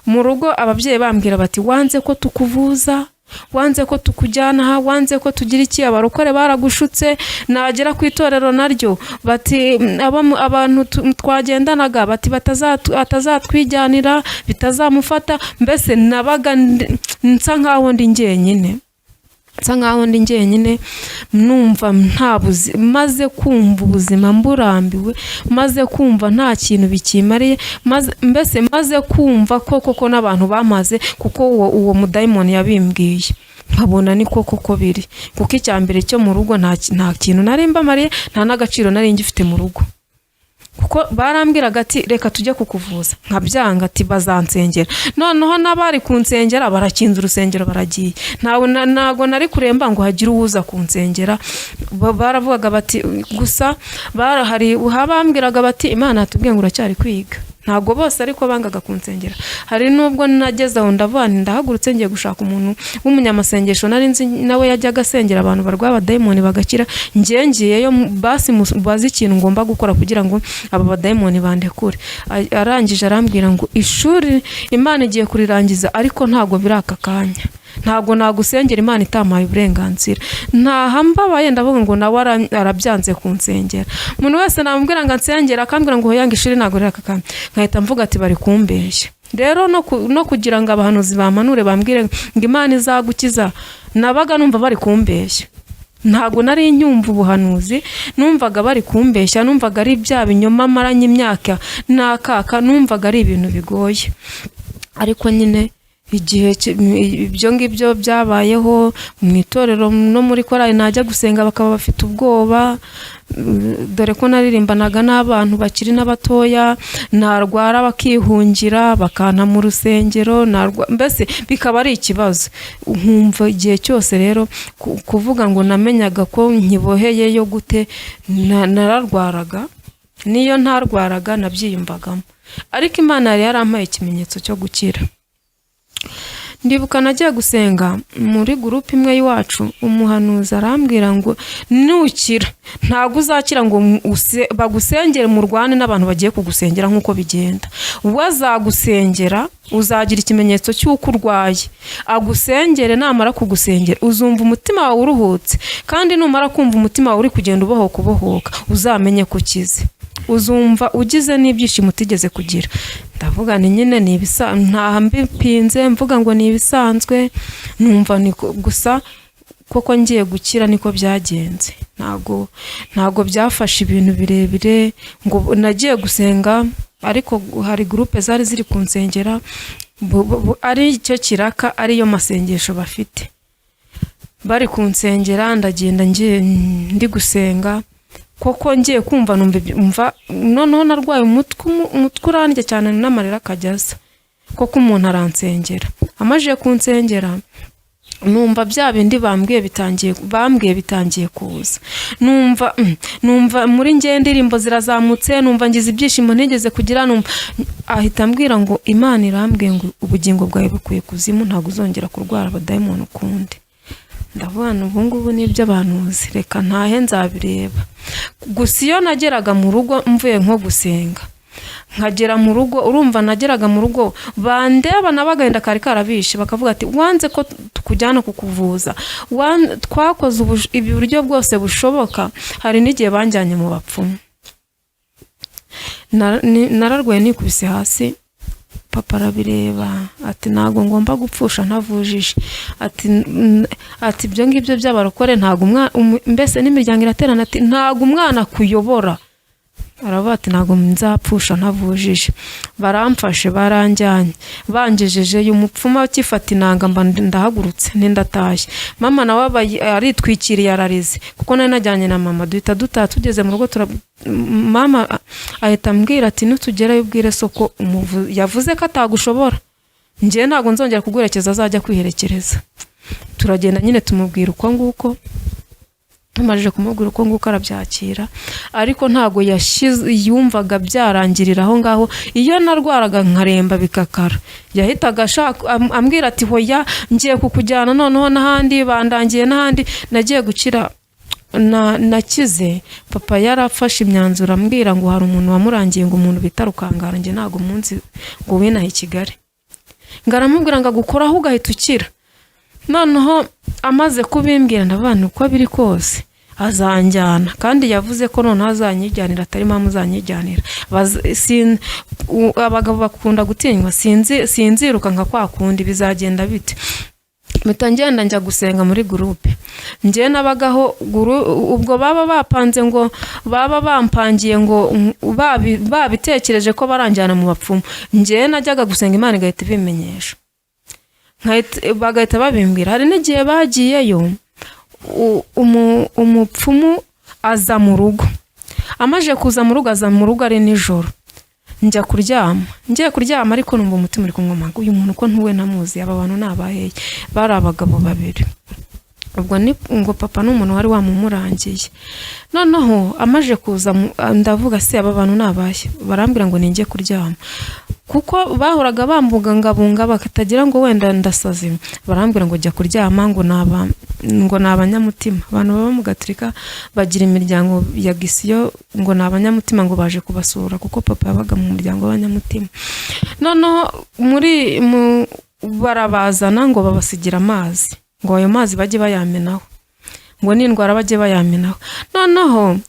Mu rugo ababyeyi bambwira bati: "Wanze ko tukuvuza, wanze ko tukujyana aha, wanze ko tugira iki, abarokore baragushutse." Nagera ku itorero naryo bati abantu twagendanaga bati atazatwijyanira, bitazamufata. Mbese nabaga nsa nkaho ndi njyenyine, nsa nkaho ndi njyenyine, numva nta buzi, maze kumva ubuzima mburambiwe, maze kumva nta kintu bikimariye, maze mbese maze kumva ko koko n'abantu bamaze, kuko uwo mudayimoni yabimbwiye nkabona niko koko biri. Kuko icya mbere cyo mu rugo nta kintu nari mbamariye, nta n'agaciro nari ngifite mu rugo, kuko barambwiraga ati: "Reka tujye kukuvuza," nkabyanga, ati: "Bazansengera." Noneho n'abari kunsengera barakinze urusengero, baragiye. Ntawe ntago nari kuremba ngo hagire uwuza kunsengera. Baravugaga bati gusa hari bambwiraga bati: "Imana yatubwiye ngo uracyari kwiga." Ntabwo bose ariko bangaga kunsengera. Hari n'ubwo nageze aho ndavuga nti ndahagurutse ngiye gushaka umuntu w'umunyamasengesho nari nzi, nawe yajyaga asengera abantu barwaye abadayimoni bagakira. Ngiye ngiyeyo, basi bazi ikintu ngomba gukora kugira ngo aba badayimoni bandekure. Arangije arambwira ngo ishuri Imana igiye kurirangiza, ariko ntabwo biri aka kanya, ntabwo nagusengera Imana itampaye uburenganzira. Ntaha mbabaye, ndavuga ngo nawe arabyanze kunsengera. Umuntu wese namubwira ngo ansengere, akambwira ngo hoya, ngo ishuri ntabwo riri aka kanya. Nkahita mvuga ati bari kumbeshya. Rero no kugira ngo abahanuzi bampanure, bambwire ngo Imana izagukiza, nabaga numva bari kumbeshya. Ntabwo nari nyumva ubuhanuzi, numvaga bari kumbeshya, numvaga ari bya binyoma maranye imyaka n'akaka, numvaga ari ibintu bigoye. Ariko nyine igihe ibyo ngibyo byabayeho mu itorero no muri korali, najya gusenga bakaba bafite ubwoba, dore ko naririmbanaga n'abantu bakiri n'abatoya. Narwara bakihungira, bakanta mu rusengero, mbese bikaba ari ikibazo. Nkumva igihe cyose rero kuvuga ngo namenyaga ko nkiboheyeyo gute, nararwaraga, niyo ntarwaraga nabyiyumvagamo. Ariko Imana yari yarampaye ikimenyetso cyo gukira. Ndibuka nagiye gusenga muri gurupe imwe y'iwacu, umuhanuzi arambwira ngo nukira ntabwo uzakira ngo bagusengere murwane n'abantu bagiye kugusengera nk'uko bigenda. Wazagusengera uzagira ikimenyetso cy'uko urwaye, agusengere, namara kugusengera uzumva umutima wawe uruhutse, kandi numara kumva umutima wawe uri kugenda ubohoka ubohoka, uzamenye ko ukize, uzumva ugize n'ibyishimo utigeze kugira. Ndavuga ni nyine ni ibisa, ntaha mbipinze, mvuga ngo ni ibisanzwe, numva ni gusa koko ngiye gukira. Niko byagenze, ntabwo byafashe ibintu birebire ngo nagiye gusenga, ariko hari gurupe zari ziri kunsengera, ari cyo kiraka, ariyo masengesho bafite, bari kunsengera. Ndagenda ngiye ndi gusenga. Koko ngiye kumva numva mva noneho narwaye umutwe, umutwe urandya cyane n'amarira akajya aza. Koko umuntu aransengera, amajije kunsengera numva bya bindi bambwiye bitangiye kuza. Numva muri njye indirimbo zirazamutse, numva ngize ibyishimo ntigeze kugira. Numva ahita ambwira ngo Imana irambwiye ngo ubugingo bwawe bukwiye kuzimu, ntabwo uzongera kurwara abadayimoni ukundi. Ndavuga nti ubu ngubu nibyo abantuzi, reka ntahe nzabireba. Gusa iyo nageraga mu rugo mvuye nko gusenga, nkagera mu rugo, urumva nageraga mu rugo bandeba nabo agahinda kari karabishe, bakavuga ati wanze ko tukujyana kukuvuza, twakoze uburyo bwose bushoboka. Hari n'igihe banjyanye mu bapfumu. Nararwaye nikubise hasi, papa arabireba ati ntabwo ngomba gupfusha ntavujije. Ati ibyo ngibyo by'abarokore ntabwo mbese n'imiryango iraterana, ati ntabwo umwana akuyobora. Aravuga ati ntabwo nzapfusha ntavujije. Baramfashe baranjyanye, bangejejeyo umupfumu akifata inanga mba ndahagurutse ntindatashye. Mama nawe aba aritwikiriye ararize, kuko nari najyanye na mama. Duhita dutaha, tugeze mu rugo mama ahita ambwira ati nutugerayo ubwire soko yavuze ko atagushobora, njyewe ntabwo nzongera kuguherekeza, azajya kwiherekereza. Turagenda nyine tumubwira uko nguko. Tumajije kumubwira uko nguko arabyakira, ariko ntabwo yashyize yumvaga byarangirira aho ngaho. Iyo narwaraga nkaremba bikakara, yahitaga ashaka ambwira ati hoya, ngiye kukujyana noneho n'ahandi bandangiye n'ahandi. Nagiye gukira nakize, papa yarafashe imyanzuro ambwira ngo hari umuntu wamurangiye, ngo umuntu bita Rukangara, njye ntabwo munsi, ngo winaha i Kigali, ngo aramubwira ngo agukoraho ugahita ukira. Noneho amaze kubimbwira ndavuga nti uko biri kose azanjyana, kandi yavuze ko noneho azanyijyanira, atari mama uzanyijyanira. Abagabo bakunda gutinywa, sinzi sinziruka nka kwa kundi, bizagenda bite? Mpita ngenda njya gusenga muri groupe. Njye nabagaho ubwo baba bapanze ngo baba bampangiye ngo babitekereje ko baranjyana mu bapfumu, njye najyaga gusenga Imana igahita ibimenyesha, bagahita babimbwira. Hari n'igihe bagiyeyo, umupfumu aza mu rugo. Amaze kuza mu rugo, aza mu rugo ari nijoro, njya kuryama. Ngiye kuryama ariko numva umutima uri kumwomanga, uyu muntu ko ntuwe ntamuzi, aba bantu ni abaheye? Bari abagabo babiri. Ubwo ni ngo papa ni umuntu wari wamumurangiye. Noneho amaze kuza ndavuga se aba bantu ni abahe? Barambwira ngo ninjye kuryama, kuko bahoraga bambungabunga bakatagira ngo wenda ndasaze. Barambwira ngo jya kuryama, ngo ni abanyamutima, abantu baba mu Gaturika bagira imiryango ya gisiyo, ngo ni abanyamutima, ngo baje kubasura, kuko papa yabaga mu muryango w'abanyamutima. Noneho muri mu barabazana ngo babasigira amazi, ngo ayo mazi bajye bayamenaho, ngo n'indwara bajye bayamenaho. Noneho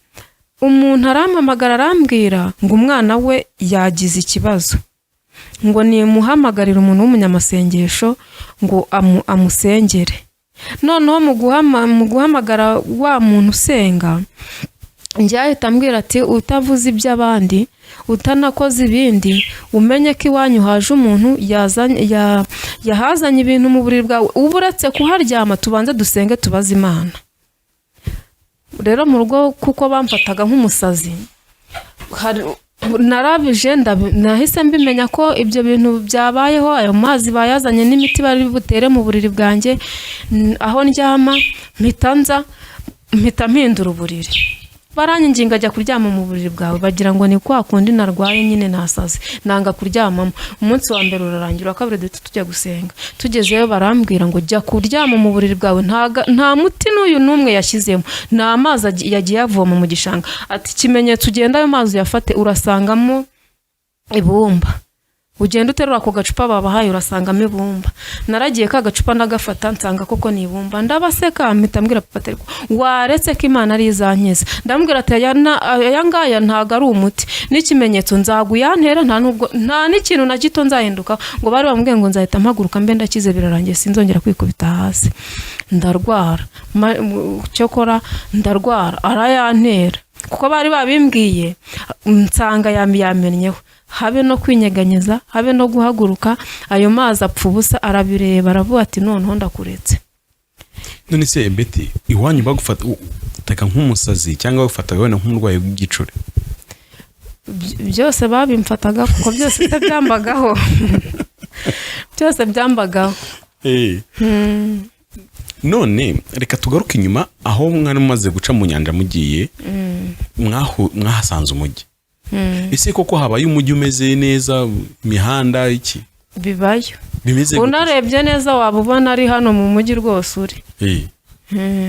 umuntu arampamagara arambwira ngo umwana we yagize ikibazo, ngo nimuhamagarire umuntu w'umunyamasengesho ngo amusengere. Noneho mu guhamagara wa muntu usenga, njye ahita ambwira ati utavuze iby'abandi, utanakoze ibindi, umenye ko iwanyu haje umuntu yahazanye ibintu mu buriri bwawe, uba uretse kuharyama tubanze dusenge tubaze Imana. Rero mu rugo kuko bamfataga nk'umusazi, narabije nahise mbimenya ko ibyo bintu byabayeho, ayo mazi bayazanye n'imiti bari butere mu buriri bwanjye aho ndyama. Mpita nza mpita mpindura uburiri. Baranyinginga ajya kuryama mu buriri bwawe, bagira ngo ni kwa kundi narwaye nyine nasaze, nanga kuryamamo. Umunsi wa mbere urarangira, uwa kabiri duhita tujya gusenga. Tugezeyo barambwira ngo jya kuryama mu buriri bwawe, nta muti n'uyu n'umwe yashyizemo, ni amazi yagiye avoma mu gishanga. Ati ikimenyetso, ugenda ayo mazi uyafate urasangamo ibumba, ugenda uterura ako gacupa babahaye urasangamo ibumba. Naragiye ka gacupa ndagafata, nsanga koko ni ibumba, ndabaseka. Mpita mbwira papa ati ariko waretse ko Imana ari izankiza? Ndamubwira ati aya ngaya ntabwo ari umuti n'ikimenyetso, nzaguyantera nta nubwo nta n'ikintu na gito nzahinduka. Ngo bari bamubwiye ngo nzahita mpaguruka mbe ndakize, birarangiye, sinzongera kwikubita hasi. Ndarwara, cyokora ndarwara arayantera kuko bari babimbwiye, nsanga yamennyeho, habe no kwinyeganyeza, habe no guhaguruka, ayo mazi apfa ubusa. Arabireba aravuga ati noneho ndakuretse. None se Betty, iwanyu bagufataga nk'umusazi cyangwa bagufataga wenda nk'umurwayi w'igicuri? Byose babimfataga, kuko byose se byambagaho, byose byambagaho. None reka tugaruke inyuma aho mwari mumaze guca mu nyanja mugiye, mwahasanze umujyi. Ese koko habaye umujyi umeze neza, imihanda iki? Bibayo. Bimeze gute? Unarebye neza waba ubona ari hano mu mujyi rwose uri.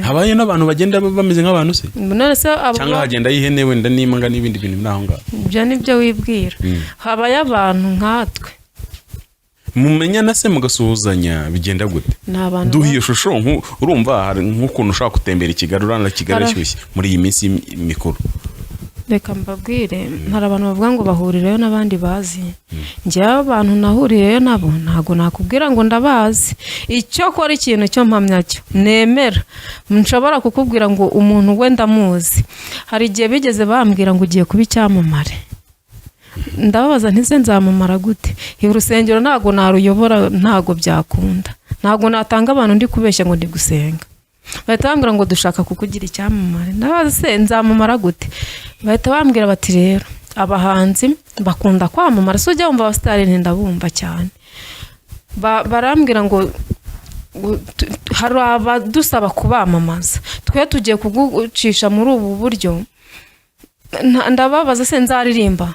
Habaye n'abantu bagenda bameze nk'abantu se? None se abo Cyangwa hagenda y'ihene wenda n'imbwa n'ibindi bintu biri aho ngaho? Ibyo ni byo wibwira. Habayo abantu nkatwe. Mumenyana se, mugasuhuzanya, bigenda gute? Ni abantu Duha iyo shusho. Urumva hari nk'ukuntu ushobora gutembera i Kigali, urabona Kigali ashyushye muri iyi minsi mikuru. Reka mbabwire, hari abantu bavuga ngo bahurirayo n'abandi bazi. Njyewe abantu nahuriyeyo nabo ntabwo nakubwira ngo ndabazi. Icyo kora, ikintu cyo mpamya cyo nemera, nshobora kukubwira ngo umuntu we ndamuzi. Hari igihe bigeze bambwira ngo ugiye kuba icyamamare. Ndababaza nti se nzamamara gute? Urusengero ntabwo naruyobora, ntabwo byakunda, ntabwo natanga abantu ndi kubeshya ngo ndi gusenga. Bahita bambwira ngo dushaka kukugira icyamamare. Ndabaza se nzamamara gute? Bahita bambwira bati rero abahanzi bakunda kwamamara, si ujya wumva abasitari? Ndabumva cyane. Barambwira ngo hari abadusaba kubamamaza, twe tugiye kugucisha muri ubu buryo. Ndababaza se nzaririmba?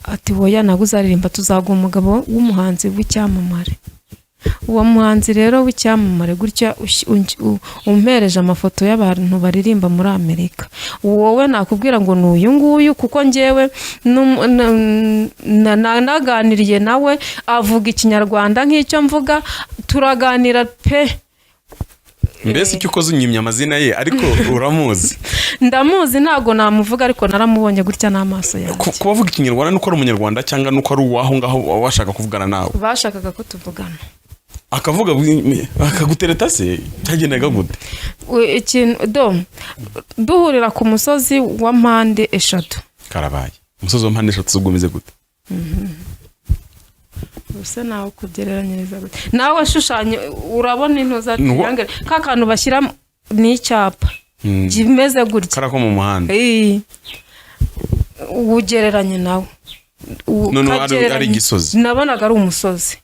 Ati woya, ntabwo uzaririmba, tuzaguha umugabo w'umuhanzi w'icyamamare. Uwo muhanzi rero w'icyamamare gutya umpereje amafoto y'abantu baririmba muri Amerika, wowe nakubwira ngo ni uyu nguyu, kuko njyewe naganiriye nawe, avuga Ikinyarwanda nk'icyo mvuga, turaganira pe. Mbese icyo ukoze unyimye amazina ye, ariko uramuzi? Ndamuzi, ntabwo namuvuga, ariko naramubonye gutya n'amaso yanjye. Kuba avuga Ikinyarwanda nuko ari Umunyarwanda cyangwa nuko ari uwaho ngaho washaka kuvugana nawe? Bashakaga ko tuvugana. Akavuga akagutereta se, cyagendaga gute? Ikintu do duhurira ku musozi wa mpande eshatu. Karabaye, umusozi wa mpande eshatu z'ubwo umeze gute? Ubuse nawe kugereranyiriza gute? Nawe shushanya, urabona intuza, triangle, ka kantu bashyira ni icyapa kimeze gutya. Kariya ko mu muhanda? Ugereranye nawe. Noneho ari igisozi. Nabonaga ari umusozi.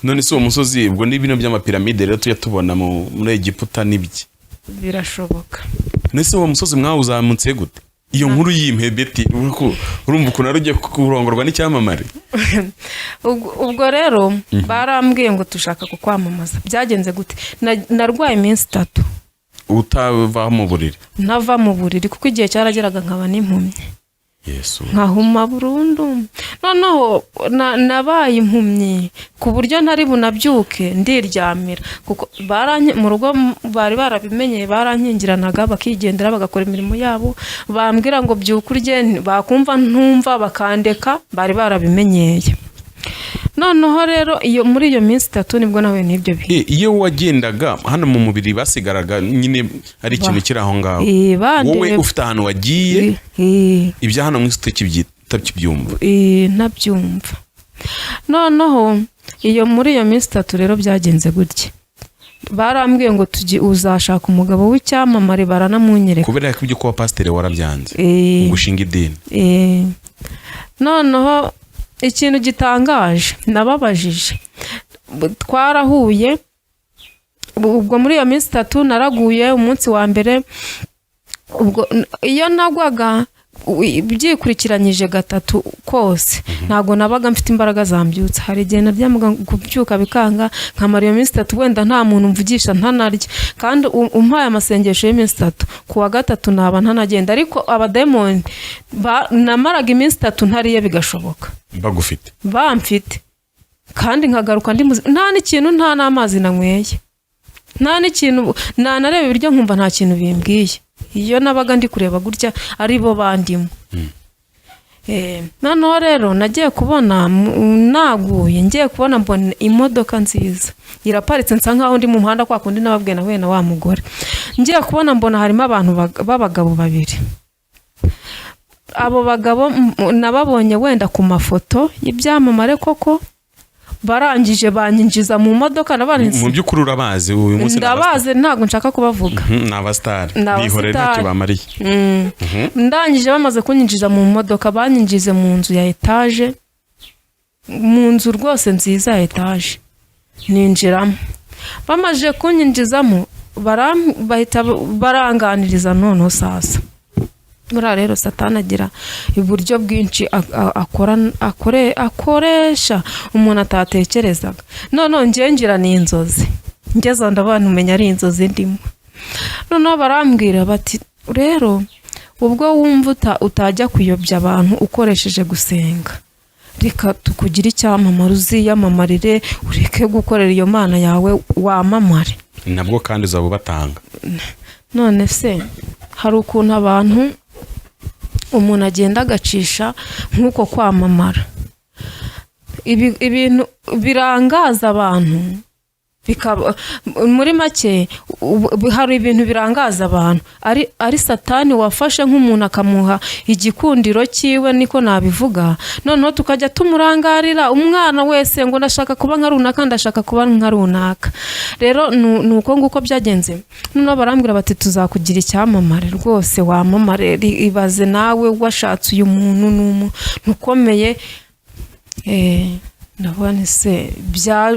None se uwo musozi ubwo ni bino by'amapiramide rero tujya tubona muri Egiputa n'ibiki? Birashoboka. None se uwo musozi mwawuzamutse gute? Iyo nkuru yimpe, Betty. Urumva ukuntu ari ugiye kurongorwa n'icyamamare. Ubwo rero barambwiye ngo dushaka kukwamamaza. Byagenze gute? Narwaye iminsi 3. Utava mu buriri? Ntava mu buriri, kuko igihe cyarageraga nkaba n'impumyi. Yesu! Nkahuma burundu. Noneho nabaye impumyi ku buryo ntari bunabyuke, ndiryamira, kuko mu rugo bari barabimenyeye, barankingiranaga bakigendera bagakora imirimo yabo. Bambwira ngo byuka urye, bakumva ntumva bakandeka, bari barabimenyeye. Noneho rero iyo muri iyo minsi 3 nibwo nahuye n'ibyo bintu. Iyo wagendaga hano mu mubiri basigaraga nyine ari ikintu kiri aho ngaho, bandeba. wowe ufite ahantu wagiye, ibya hano mu isi utakibyumva. Ntabyumva. Noneho iyo muri iyo minsi 3 rero byagenze gutya: barambwiye ngo tujye, uzashaka umugabo w'icyamamare, baranamunyereka. Kubera ko ibyo kuba pasiteri warabyanze, gushinga idini. Noneho ikintu gitangaje nababajije, twarahuye. Ubwo muri iyo minsi 3 naraguye umunsi wa mbere. Ubwo iyo nagwaga byikurikiranyije gatatu kose, ntabwo nabaga mfite imbaraga zambyutsa. Hari igihe naryamaga kubyuka bikanga, nkamara iyo minsi 3 wenda nta muntu mvugisha, ntanarya. Kandi umpaye amasengesho y'iminsi 3, ku wa gatatu naba ntanagenda. Ariko abadayimoni namaraga iminsi 3 ntariye bigashoboka. Bagufite? Bamfite, kandi nkagaruka ndi muzima, nta n'ikintu, nta n'amazi nanyweye, nta n'ikintu nanareba ibiryo nkumva nta kintu bimbwiye. Iyo nabaga ndi kureba gutya ari bo bandimo. Noneho rero nagiye kubona naguye, ngiye kubona mbona imodoka nziza iraparitse, nsa nkaho ndi mu muhanda kwa kundi nababwiye nahuye na wa mugore. Ngiye kubona mbona harimo abantu b'abagabo babiri. Abo bagabo nababonye wenda ku mafoto y'ibyamamare koko. Barangije banyinjiza mu modoka. Mu by'ukuri urabazi uyu munsi? Ndabazi, ntabwo nshaka kubavuga. Ni abasitari. Ni abasitari. Bihorere, ntacyo bamariye. Ndangije bamaze kunyinjiza mu modoka, banyinjize mu nzu ya etaje, mu nzu rwose nziza ya etaje, ninjiramo. Bamaze kunyinjizamo, bahita baranganiriza. Noneho sasa buriya rero Satani agira uburyo bwinshi akoresha umuntu atatekerezaga. Noneho njyewe ngira ni inzozi, ngeze aho ndabona umenya ari inzozi ndimo. Noneho barambwira bati: "Rero ubwo wumva utajya kuyobya abantu ukoresheje gusenga, reka tukugire icyamamare, uziyamamarire, ureke gukorera iyo Mana yawe, wamamare." Nabwo kandi uzaba ubatanga. None se hari ukuntu abantu umuntu agenda agacisha nk'uko kwamamara, ibintu birangaza abantu, bikaba muri make hari ibintu birangaza abantu, ari Satani wafashe nk'umuntu akamuha igikundiro cyiwe, niko nabivuga. Noneho tukajya tumurangarira, umwana wese ngo ndashaka kuba nka runaka, ndashaka kuba nka runaka. Rero ni uko nguko byagenze. Noneho barambwira bati: "Tuzakugira icyamamare rwose, wamamare. Ibaze nawe washatse uyu muntu, ni umuntu ukomeye." Ndavuga nti: "Se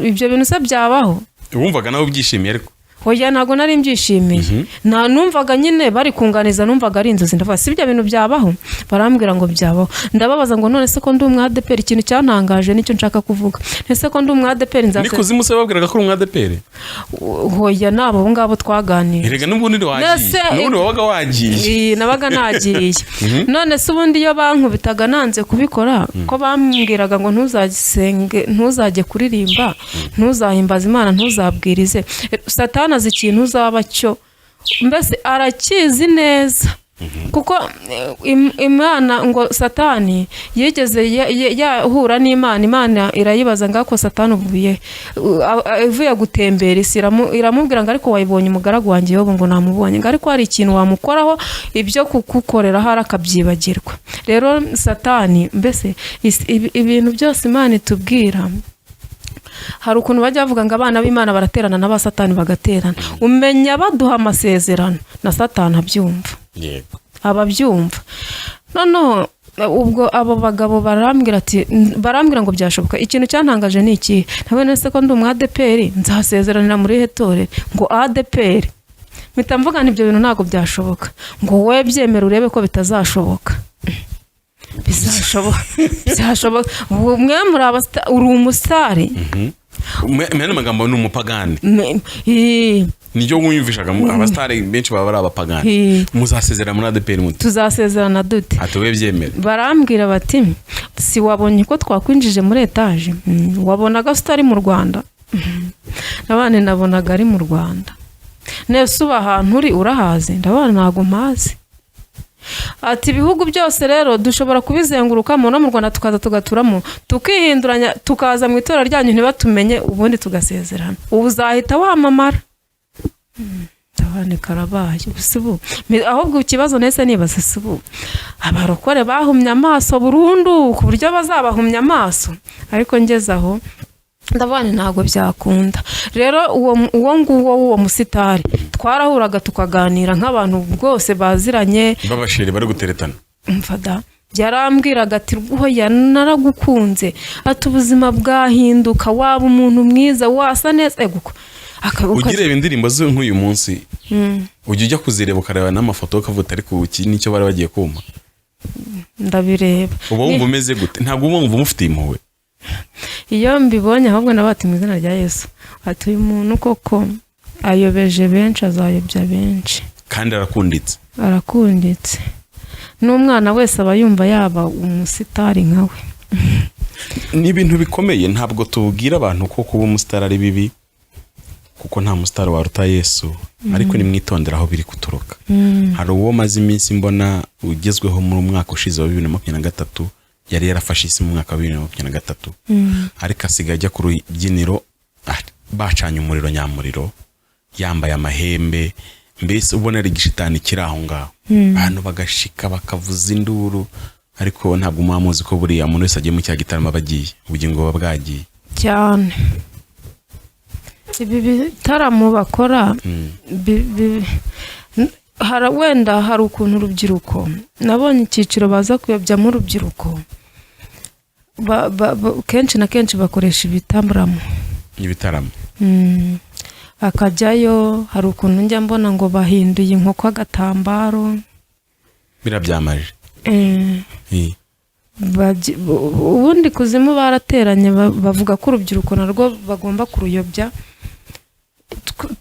ibyo bintu se byabaho?" Wumvaga nawe ubyishimiye ariko? Oya, ntabwo nari mbyishimiye. Nta numvaga nyine bari kunganiza, numvaga ari inzozi. Ndavuga: "Si ibyo bintu byabaho?" Barambwira ngo byabaho. Ndababaza ngo: "None se ko ndi umwadeperi?" Ikintu cyantangaje nicyo nshaka kuvuga. "Ese ko ndi umwadeperi, nzase?" Nikuzimu se babwiraga ko uri umwadeperi? Hoya, ni abo ngabo twaganiriye. Erega n'ubundi wagiye. N'ubundi wabaga wagiye. Iyi, nabaga nagiye. None se ubundi iyo bankubitaga nanze kubikora, ko bambwiraga ngo ntuzasenge, ntuzajye kuririmba, ntuzahimbaze Imana, ntuzabwirize? Satani azi ikintu uzaba cyo, mbese arakizi neza, kuko Imana ngo Satani yigeze yahura n'Imana, Imana irayibaza ngo: "Ako Satani uvuye ivuye gutembera isi?" Iramubwira ngo: "Ariko wayibonye umugaragu wanjye Yobu?" Ngo: "Namubonye." Ngo: "Ariko hari ikintu wamukoraho, ibyo kugukorera hari akabyibagirwa." Rero Satani mbese ibintu byose Imana itubwira, hari ukuntu bajya bavuga ngo abana b'Imana baraterana n'abasatani bagaterana, umenya baduha amasezerano na Satani abyumva. Ababyumva. Noneho ubwo abo bagabo barambwira ati, barambwira ngo byashoboka. Ikintu cyantangaje ni iki nawe: "Nese ko ndi umu ADEPR, nzasezeranira muri he torero?" Ngo: "ADEPR." Mpita mvuga nti: "Ibyo bintu ntabwo byashoboka." Ngo: "Wowe byemera urebe ko bitazashoboka." Bizashoboka, byashoboka. Ubu mwe muri uri umusitari. Mu yandi magambo ni umupagani. Niryo wiyumvishaga, abasitari benshi baba ari abapagani. Muzasezera muri ADEPR muti? Tuzasezerana dute? Ati: "Wowe byemere." Barambwira bati: "Si wabonye ko twakwinjije muri etaje? Wabonaga se utari mu Rwanda?" Nabane nabonaga ari mu Rwanda. "Nese uba ahantu uri urahazi?" Ndabona ntabwo mpazi. Ati: "Ibihugu byose rero dushobora kubizengurukamo, no mu Rwanda tukaza tugaturamo, tukihinduranya, tukaza mu itora ryanyu ntibatumenye, ubundi tugasezerana, ubu uzahita wamamara." Ndabona karabaye. Ubu si ubu ahubwo ikibazo nahise nibaza: si ubu abarokore bahumye amaso burundu ku buryo bazabahumya amaso? Ariko ngeze aho ndabona ntabwo byakunda. Rero uwo nguwo w'uwo musitari twarahuraga tukaganira nk'abantu rwose baziranye. Babashiri bari guteretana. Mfada yarambwiraga ati: "Hoya, naragukunze." Ati: "Ubuzima bwahinduka, waba umuntu mwiza, wasa neza." Ego Ujya ureba indirimbo ze nk'uyu munsi, ujya ujya kuzireba ukareba n'amafoto, ukavuga uti: "Ariko ubu iki nicyo bari bagiye kuma?" Ndabireba. Uba wumva umeze gute? Ntabwo uba wumva umufitiye impuhwe? Iyo mbibonye ahubwo nawe ati: "Mu izina rya Yesu." Ati: "Uyu muntu koko ayobeje benshi, azayobya benshi." Kandi arakunditse. Arakunditse, n'umwana wese aba yumva yaba umusitari nkawe. Ni ibintu bikomeye. Ntabwo tubwira abantu ko kuba umusitari ari bibi, kuko nta musitari waruta Yesu, ariko nimwitondera aho biri guturuka. Hari uwo maze iminsi mbona ugezweho muri umwaka ushize wa 2023, yari yarafashe isi mu mwaka wa 2023, ariko asigaye ajya ku rubyiniro bacanye umuriro nyamuriro, yambaye amahembe, mbese ubona ari igishitani kiri aho ngaho, abantu bagashika bakavuza induru. Ariko ntabwo muba muzi ko buriya umuntu wese agiye mu cya gitaramo aba agiye, ubugingo buba bwagiye. Cyane. Ibi bitaramo bakora wenda hari ukuntu urubyiruko, nabonye icyiciro baza kuyobyamo urubyiruko. Kenshi na kenshi bakoresha ibitaramo. Ibitaramo. Akajyayo, hari ukuntu njya mbona ngo bahinduye inkoko agatambaro. Birabyamaje. Ubundi kuzimu barateranye, bavuga ko urubyiruko narwo bagomba kuruyobya,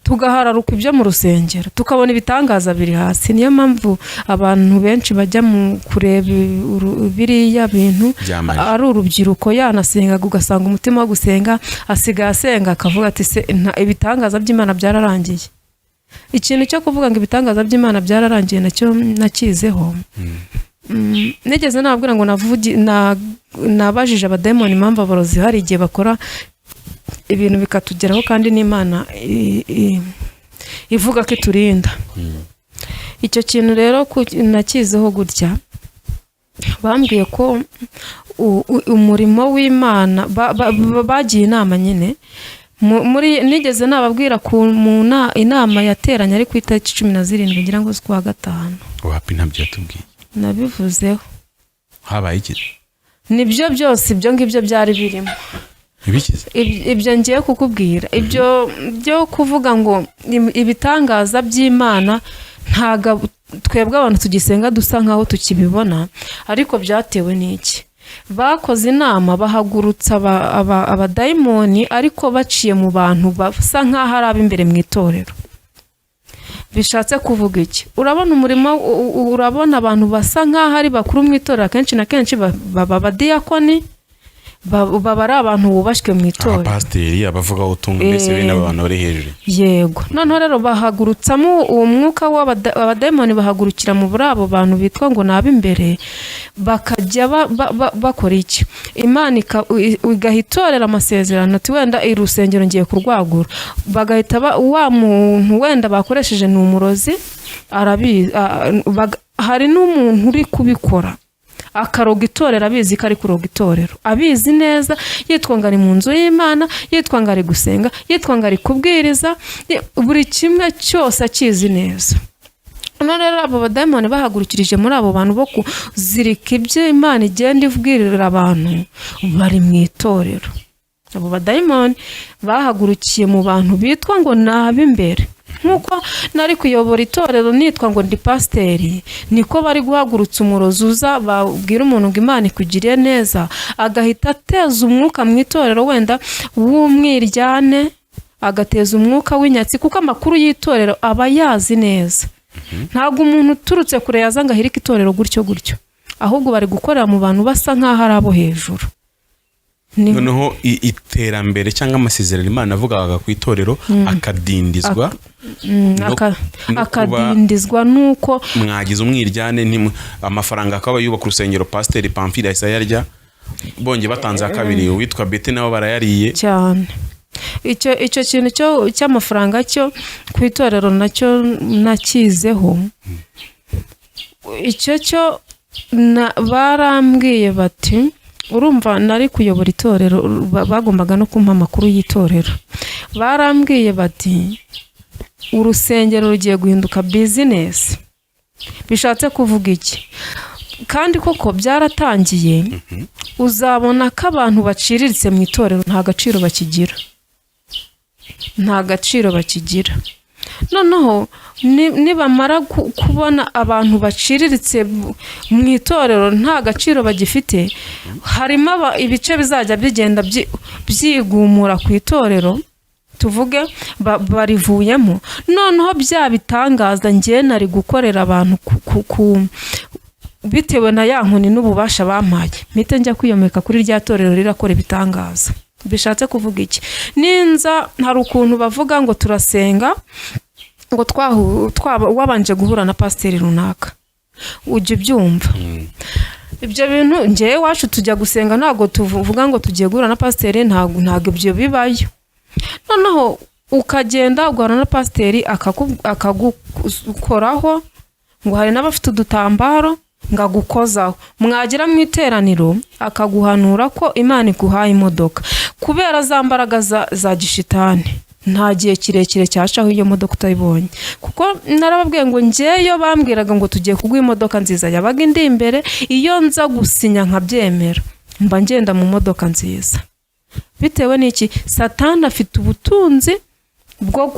tugahararuka ibyo mu rusengero, tukabona ibitangaza biri hasi. Niyo mpamvu abantu benshi bajya mu kureba biriya bintu. Byamaje. Ari urubyiruko, yanasengaga ugasanga umutima wo gusenga asigaye asenga akavuga ati: "Se ibitangaza by'Imana byararangiye?" Ikintu cyo kuvuga ngo ibitangaza by'Imana byararangiye nacyo nakizeho. Nigeze nababwira ngo nabajije abadayimoni impamvu abarozi hari igihe bakora ibintu bikatugeraho, kandi n'Imana ivuga ko iturinda. Icyo kintu rero nakizeho gutya: bambwiye ko umurimo w'Imana bagiye inama nyine muri, nigeze nababwira ku mu inama yateranye ari ku itariki 17, ngira ngo z'ukwa gatanu. Wapi, ntabyo yatubwiye. Nabivuzeho. Habaye iki? Nibyo byose, ibyo ngibyo byari birimo. Ibikize? Ibyo ngiye kukubwira, ibyo byo kuvuga ngo ibitangaza by'Imana ntago twebwe abantu tugisenga dusa nkaho tukibibona, ariko byatewe n'iki? Bakoze inama, bahagurutsa abadayimoni, ariko baciye mu bantu basa nkaho ari ab'imbere mu itorero. Bishatse kuvuga iki? Urabona umurimo, urabona abantu basa nkaho ari bakuru mu itorero, akenshi na kenshi baba abadiyakoni, baba ari abantu bubashywe mu itorero. Abapasiteri, abavuga ubutumwa, mbese bene abo bantu bari hejuru. Yego. Noneho rero bahagurutsamo uwo mwuka w'abadayimoni, bahagurukira muri abo bantu bitwa ngo ni ab'imbere, bakajya bakora iki? Imana igaha itorero amasezerano ati: "Wenda iri rusengero ngiye kurwagura." Bagahita wa muntu wenda bakoresheje ni umurozi, arabizi. Hari n'umuntu uri kubikora akaroga itorero abizi ko ari kuroga itorero, abizi neza, yitwa ngo ari mu nzu y'Imana, yitwa ngo ari gusenga, yitwa ngo ari kubwiriza, buri kimwe cyose akizi neza. None rero abo badayimoni bahagurukirije muri abo bantu bo kuzirika ibyo Imana igenda ibwirira abantu bari mu itorero. Abo badayimoni bahagurukiye mu bantu bitwa ngo ni ab'imbere. Nk'uko nari kuyobora itorero nitwa ngo ndi pasiteri, niko bari guhagurutsa umurozi uza babwira umuntu ngo Imana ikugiriye neza, agahita ateza umwuka mu itorero wenda w'umwiryane, agateza umwuka w'inyatsi, kuko amakuru y'itorero aba yazi neza. Ntabwo umuntu uturutse kure yaza ngo ahirike itorero gutyo gutyo, ahubwo bari gukorera mu bantu basa nk'aho ari abo hejuru. Noneho iterambere cyangwa amasezerano Imana avugaga ku itorero akadindizwa no kuba akadindizwa n'uko mwagize umwiryane, amafaranga akaba yubaka urusengero, Pasiteri Pamphile ahise ayarya, bongeye batanze ya kabiri, uwitwa Bete nabo barayariye. Cyane. Icyo kintu cyo cy'amafaranga cyo ku itorero nacyo nakizeho. Icyo cyo barambwiye bati, urumva nari kuyobora itorero, bagombaga no kumpa amakuru y'itorero. Barambwiye bati: "Urusengero rugiye guhinduka bizinesi." Bishatse kuvuga iki? Kandi koko byaratangiye. Uzabona ko abantu baciriritse mu itorero nta gaciro bakigira, nta gaciro bakigira. Noneho nibamara kubona abantu baciriritse mu itorero nta gaciro bagifite, harimo ibice bizajya bigenda byigumura ku itorero, tuvuge barivuyemo. Noneho bya bitangaza ngewe nari gukorera abantu bitewe na ya nkoni n'ububasha bampaye, mpite njya kwiyomeka kuri rya torero rirakora ibitangaza. Bishatse kuvuga iki? Ninza, hari ukuntu bavuga ngo turasenga ngo twaba wabanje guhura na pasiteri runaka, ujya ubyumva ibyo bintu? Ngewe iwacu tujya gusenga ntabwo tuvuga ngo tugiye guhura na pasiteri, ntabwo ibyo bibayo. Noneho ukagenda ugahura na pasiteri akagukoraho, ngo hari n'abafite udutambaro ngo agukozaho, mwagera mu iteraniro akaguhanura ko Imana iguhaye imodoka. Kubera za mbaraga za gishitani, nta gihe kirekire cyacaho iyo modoka utayibonye. Kuko narababwiye ngo ngeyo bambwiraga ngo tugiye kuguha imodoka nziza, yabaga indi imbere, iyo nza gusinya nkabyemera, mba ngenda mu modoka nziza. Bitewe n'iki? Satani afite ubutunzi bwo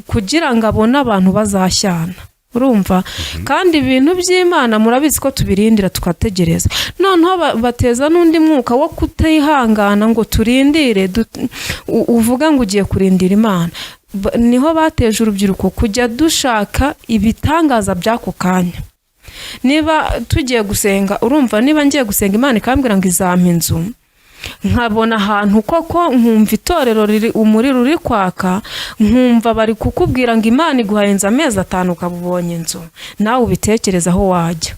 kugira ngo abone abantu bazashyana, urumva? Kandi ibintu by'Imana murabizi ko tubirindira, tukategereza. Noneho bateza n'undi mwuka wo kutihangana ngo turindire, uvuga ngo ugiye kurindira Imana. Niho bateje urubyiruko kujya dushaka ibitangaza by'ako kanya. Niba tugiye gusenga, urumva, niba ngiye gusenga Imana ikambwira ngo izampa inzu, nkabona ahantu koko, nkumva itorero riri umuriro uri kwaka, nkumva bari kukubwira ngo Imana iguhaye inzu, amezi 5 ukaba ubonye inzu, nawe ubitekereza aho wajya.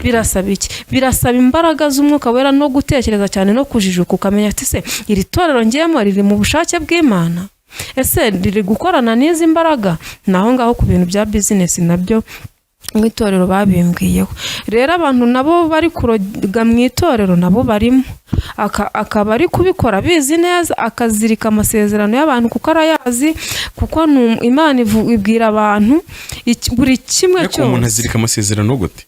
Birasaba iki? Birasaba imbaraga z'Umwuka Wera no gutekereza cyane no kujijuka, ukamenya ati: "Se iri torero ngiyemo riri mu bushake bw'Imana? Ese riri gukorana n'izi mbaraga?" Naho ngaho ku bintu bya bizinesi nabyo mu itorero babimbwiyeho. Rero abantu nabo bari kuroga mu itorero nabo barimo. Akaba ari kubikora abizi neza, akazirika amasezerano y'abantu kuko arayazi, kuko Imana ibwira abantu buri kimwe Ariko umuntu cyose. azirika amasezerano gute?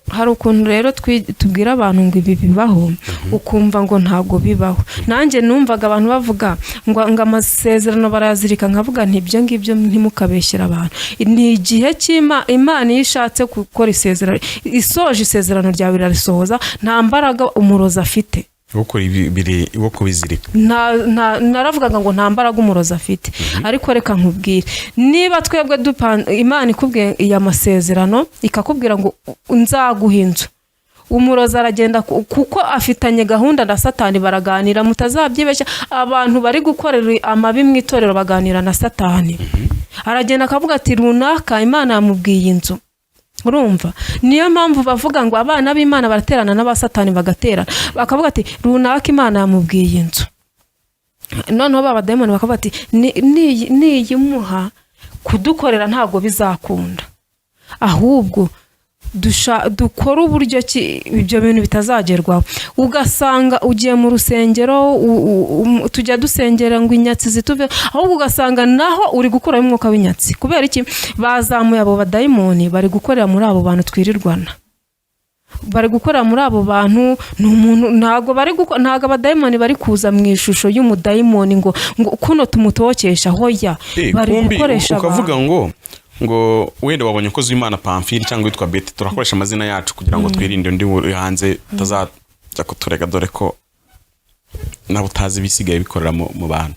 Hari ukuntu rero tubwira abantu ngo ibi bibaho, ukumva ngo ntabwo bibaho. Nanjye numvaga abantu bavuga ngo amasezerano barayazirika, nkavuga nti ibyo ngibyo ntimukabeshyere abantu. Ni igihe Imana iyo ishatse gukora isezerano, isoje isezerano ryawe irarisohoza, nta mbaraga umurozi afite. Wo kuri wo kubizirika. Naravugaga ngo nta mbaraga umurozi afite, ariko reka nkubwire, niba twebwe Imana ikubwiye iya masezerano, ikakubwira ngo nzaguha inzu, umurozi aragenda kuko afitanye gahunda na Satani, baraganira. Mutazabyibeshya, abantu bari gukorera amabi mu itorero baganira na Satani. Aragenda akavuga ati runaka Imana yamubwiye inzu. Urumva, niyo mpamvu bavuga ngo abana b'Imana baraterana n'abasatani bagaterana, bakavuga ati runaka Imana yamubwiye inzu. Noneho ba badayimoni bakavuga ati niyimuha kudukorera ntabwo bizakunda, ahubwo dukore uburyo ki ibyo bintu bitazagerwaho. Ugasanga ugiye mu rusengero, tujya dusengera ngo inyatsi zituve, ahubwo ugasanga naho uri gukuraho umwuka w'inyatsi. Kubera iki? Bazamuye abo badayimoni, bari gukorera muri abo bantu twirirwana, bari gukorera muri abo bantu. Ni umuntu, ntabwo bari ntabwo abadayimoni bari kuza mu ishusho y'umudayimoni ngo kuno tumutokesha, hoya. Bari Kumbi gukoresha ukavuga abantu. ngo wenda wabonye umukozi w'Imana Pamphile cyangwa witwa Beti, turakoresha amazina yacu kugira ngo twirinde undi uri hanze utazajya kuturega, dore ko nawe utazi ibisigaye bikorera mu bantu.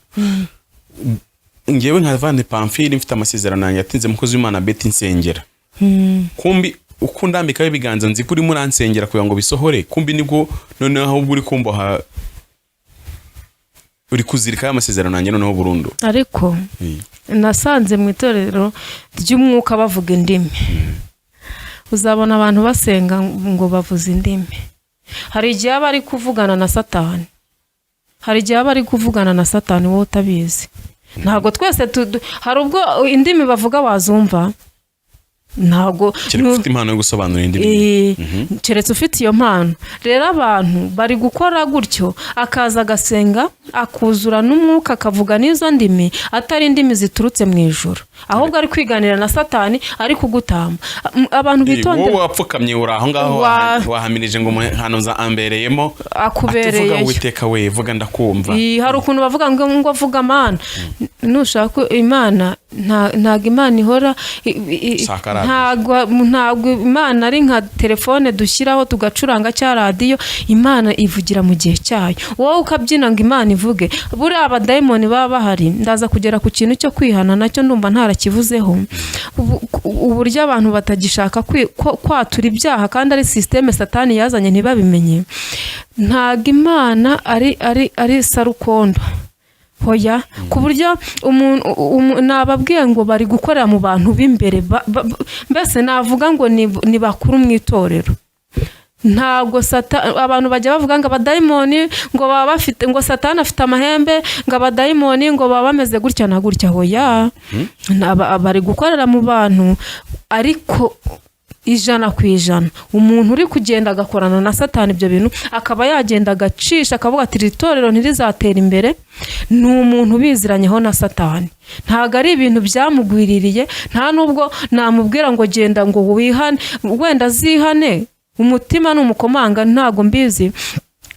Ngewe nka Vane Pamphile mfite amasezerano yanjye yatinze, umukozi w'Imana Beti nsengera, kumbi uko ndambikaho ibiganza nzi ko urimo uransengera kugira ngo bisohore, kumbi nibwo noneho ahubwo uri kumboha, uri kuzirikaho amasezerano yanjye noneho burundu. Ariko nasanze mu itorero ry'umwuka bavuga indimi. Uzabona abantu basenga ngo bavuze indimi, hari igihe aba ari kuvugana na Satani, hari igihe aba ari kuvugana na Satani wowe utabizi. Ntabwo twese hari ubwo indimi bavuga wazumva, ntabwo. Kereka ufite impano yo gusobanura indimi. Keretse ufite iyo mpano. Rero abantu bari gukora gutyo, akaza agasenga, akuzura n'umwuka, akavuga n'izo ndimi, atari indimi ziturutse mu ijuru, ahubwo ari kwiganira na Satani, ari kugutamba. Abantu bitondera. Wowe wapfukamye uri aho ngaho, wahamirije ngo umuhanuzi ambereyemo ati vuga. Akubereyeyo. Uwiteka we, vuga ndakumva. Hari ukuntu bavuga ngo avuga Mana, nushaka Imana ntabwo Imana ihora Saka radiyo. Ntabwo Imana ari nka telefone dushyiraho tugacuranga cya radiyo. Imana ivugira mu gihe cyayo, wowe ukabyina ngo Imana ivuge. Buriya abadayimoni baba bahari. Ndaza kugera ku kintu cyo kwihana, nacyo ndumva ntarakivuzeho. Uburyo abantu batagishaka kwatura ibyaha kandi ari sisiteme Satani yazanye ntibabimenye. Ntabwo Imana ari sarukondo, hoya, ku buryo umuntu nababwiye ngo bari gukorera mu bantu b'imbere, mbese navuga ngo ni bakuru mu itorero. Ntabwo abantu bajya bavuga ngo abadayimoni ngo baba bafite, ngo Satani afite amahembe, ngo abadayimoni ngo baba bameze gutya na gutya, hoya. Bari gukorera mu bantu, ariko 100%. Umuntu uri kugenda agakorana na Satani ibyo bintu, akaba yagenda agacisha akavuga ati iri torero ntirizatera imbere, ni umuntu ubiziranyeho na Satani. Ntabwo ari ibintu byamugwiririye, nta nubwo namubwira ngo genda ngo wihane, wenda azihane, umutima ni umukomanga, ntabwo mbizi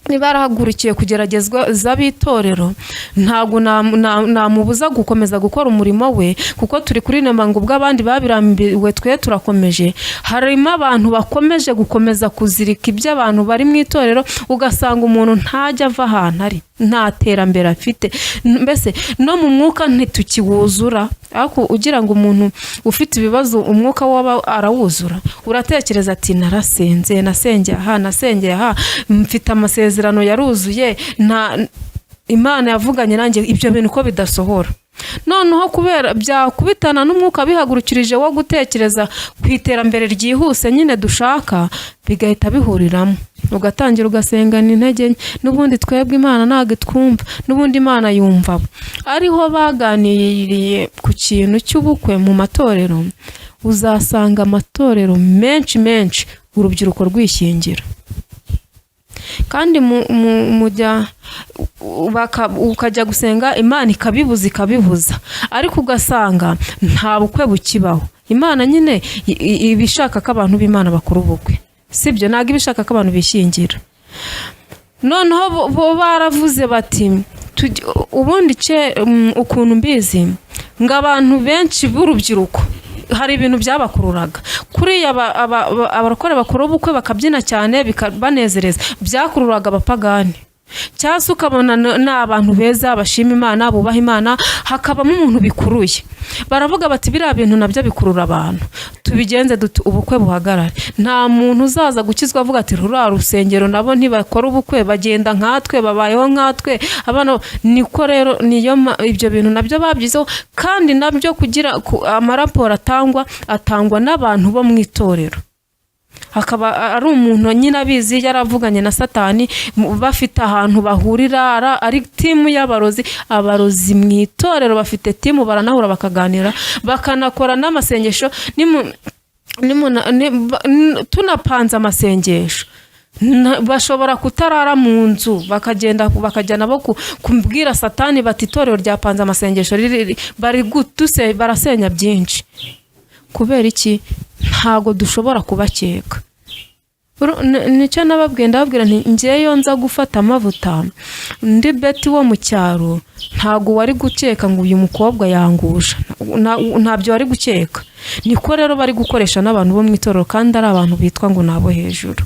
niba yarahagurukiye kugeragezwa z'abitorero, ntabwo namubuza gukomeza gukora umurimo we, kuko turi kuri nema ngo ubwo abandi babirambiwe twe turakomeje. Harimo abantu bakomeje gukomeza kuzirika ibyo abantu bari mu itorero, ugasanga umuntu ntajya ava ahantu ari, nta terambere afite, mbese no mu mwuka ntitukiwuzura. Ariko ugira ngo umuntu ufite ibibazo umwuka waba arawuzura, uratekereza ati narasenze, nasengeye aha, nasengeye aha, mfite amasezerano yaruzuye, nta Imana yavuganye nanjye, ibyo bintu ko bidasohora. Noneho kubera byakubitana n'umwuka bihagurukirije wo gutekereza ku iterambere ryihuse nyine dushaka, bigahita bihuriramo, ugatangira ugasengana intege nke, n'ubundi twebwe Imana ntabwo itwumva, n'ubundi Imana yumva abo. Ariho baganiriye ku kintu cy'ubukwe mu matorero, uzasanga amatorero menshi menshi urubyiruko rwishyingira, kandi mujya ukajya gusenga Imana ikabibuza ikabibuza, ariko ugasanga nta bukwe bukibaho. Imana nyine iba ishaka ko abantu b'Imana bakora ubukwe, sibyo? Ntabwo iba ishaka ko abantu bishyingira. Noneho bo baravuze bati ubundi ukuntu mbizi ngo abantu benshi b'urubyiruko hari ibintu byabakururaga kuriya, abarokore bakora ubukwe bakabyina cyane bikabanezereza, byakururaga abapagani, cyangwa se ukabona ni abantu beza bashima Imana, bubaha Imana, hakabamo umuntu bikuruye. Baravuga bati biriya bintu nabyo bikurura abantu, tubigenze dute ubukwe buhagarare? Nta muntu uzaza gukizwa avuga ati ruriya rusengero nabo ntibakora ubukwe, bagenda nkatwe, babayeho nkatwe, abana niko. Rero niyo ibyo bintu nabyo babyizeho, kandi nabyo kugira amaraporo atangwa n'abantu bo mu itorero, hakaba ari umuntu nyine abizi, yaravuganye na Satani, bafite ahantu bahurira, ari team y'abarozi. Abarozi mu itorero bafite team, baranahura bakaganira, bakanakora n'amasengesho. Tunapanze amasengesho, bashobora kutarara mu nzu, bakagenda bakajya nabo kubwira Satani bati itorero ryapanze amasengesho, bari barasenya byinshi. Kubera iki? Ntago dushobora kubakeka. Nicyo nababwiye, ndababwira nti ngeyo nza gufata amavuta ndi Beti wo mu cyaro, ntago wari gukeka ngo uyu mukobwa yangusha. Ntabyo wari gukeka. Niko rero bari gukoresha n'abantu bo mu itorero, kandi ari abantu bitwa ngo ni abo hejuru.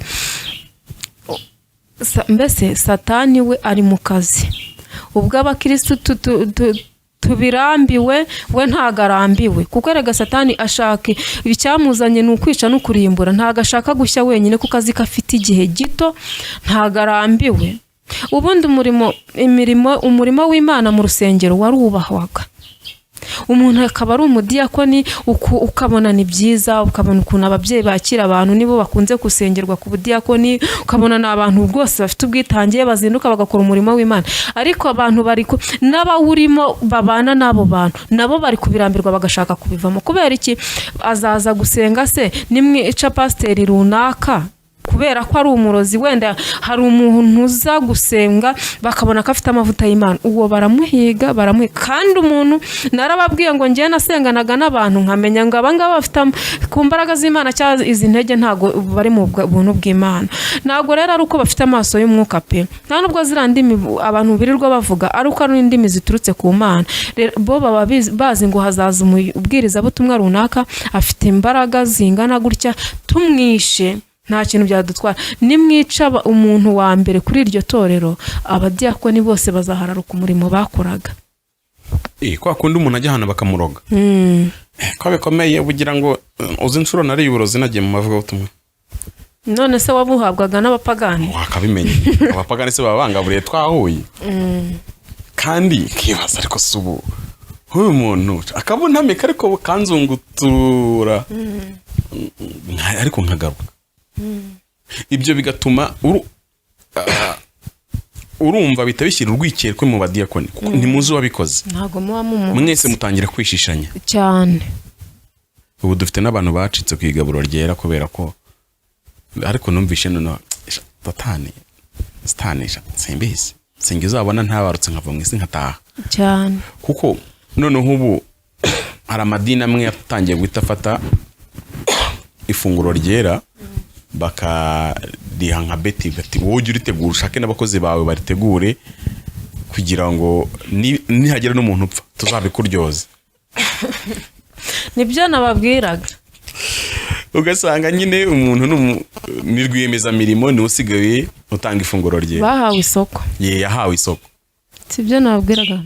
Mbese Satani we ari mu kazi. Ubwo abakirisitu tubirambiwe, we ntago arambiwe, kuko erega Satani ashaka icyamuzanye ni ukwica no kurimbura. Ntago ashaka gushya wenyine, kuko azi ko afite igihe gito. Ntago arambiwe. Ubundi umurimo, imirimo, umurimo w'Imana mu rusengero warubahwaga, umuntu akaba ari umudiyakoni, ukabona ni byiza, ukabona ukuntu ababyeyi bakira abantu, nibo bakunze gusengerwa ku budiyakoni, ukabona ni abantu rwose bafite ubwitange, bazinduka bagakora umurimo w'Imana. Ariko abantu bari n'abawurimo babana n'abo bantu nabo bari kubirambirwa, bagashaka kubivamo. Kubera iki? Azaza gusenga se nimwica pasiteri runaka kubera ko ari umurozi? Wenda hari umuntu uza gusenga bakabona ko afite amavuta y'Imana, uwo baramuhiga, baramuhiga. Kandi umuntu narababwiye ngo njyewe nasenganaga n'abantu nkamenya ngo abangaba bafite ku mbaraga z'Imana cyangwa izi ntege ntabwo bari mu buntu bw'Imana. Ntabwo rero ari uko bafite amaso y'umwuka pe, nta nubwo ziriya ndimi abantu birirwa bavuga ari uko ari indimi ziturutse ku Mana. Rero bo baba bazi ngo hazaza umubwirizabutumwa runaka afite imbaraga zingana gutya, tumwishe nta kintu byadutwara. Nimwica umuntu wa mbere kuri iryo torero, abadiyakoni bose bazahararuka umurimo bakoraga. Kwa kundi umuntu ajya ahantu bakamuroga. Ko bikomeye, bugira ngo uzi inshuro nariye uburozi nagiye mu mavugabutumwa. None se wabuhabwaga n'abapagani? Wakabimenya, abapagani se baba bangaburiye twahuye, kandi nkibaza ariko si ubu nk'uyu muntu akabuntamika ariko kanzungutura, ariko nkagaruka. Ibyo bigatuma urumva bihita bishyira urwikekwe mu badiyakoni, kuko ntimuzi uwabikoze. Ntabwo muba mumuzi. Mwese mutangira kwishishanya. Cyane. Ubu dufite n'abantu bacitse ku igaburo ryera kubera ko, ariko numvishe noneho satani satani sha, simbizi, sinjye uzabona ntabarutse nkava mu isi nkataha. Cyane. Kuko noneho ubu hari amadini amwe yatangiye guhita afata ifunguro ryera bakariha nka beti, bati wowe ujye uritegura, ushake n'abakozi bawe baritegure, kugira ngo nihagira n'umuntu upfa tuzabikuryoze. Nibyo nababwiraga. Ugasanga nyine umuntu ni rwiyemezamirimo, niwe usigaye utanga ifunguro ryera. Bahawe isoko. Ye, yahawe isoko. Sibyo nababwiraga.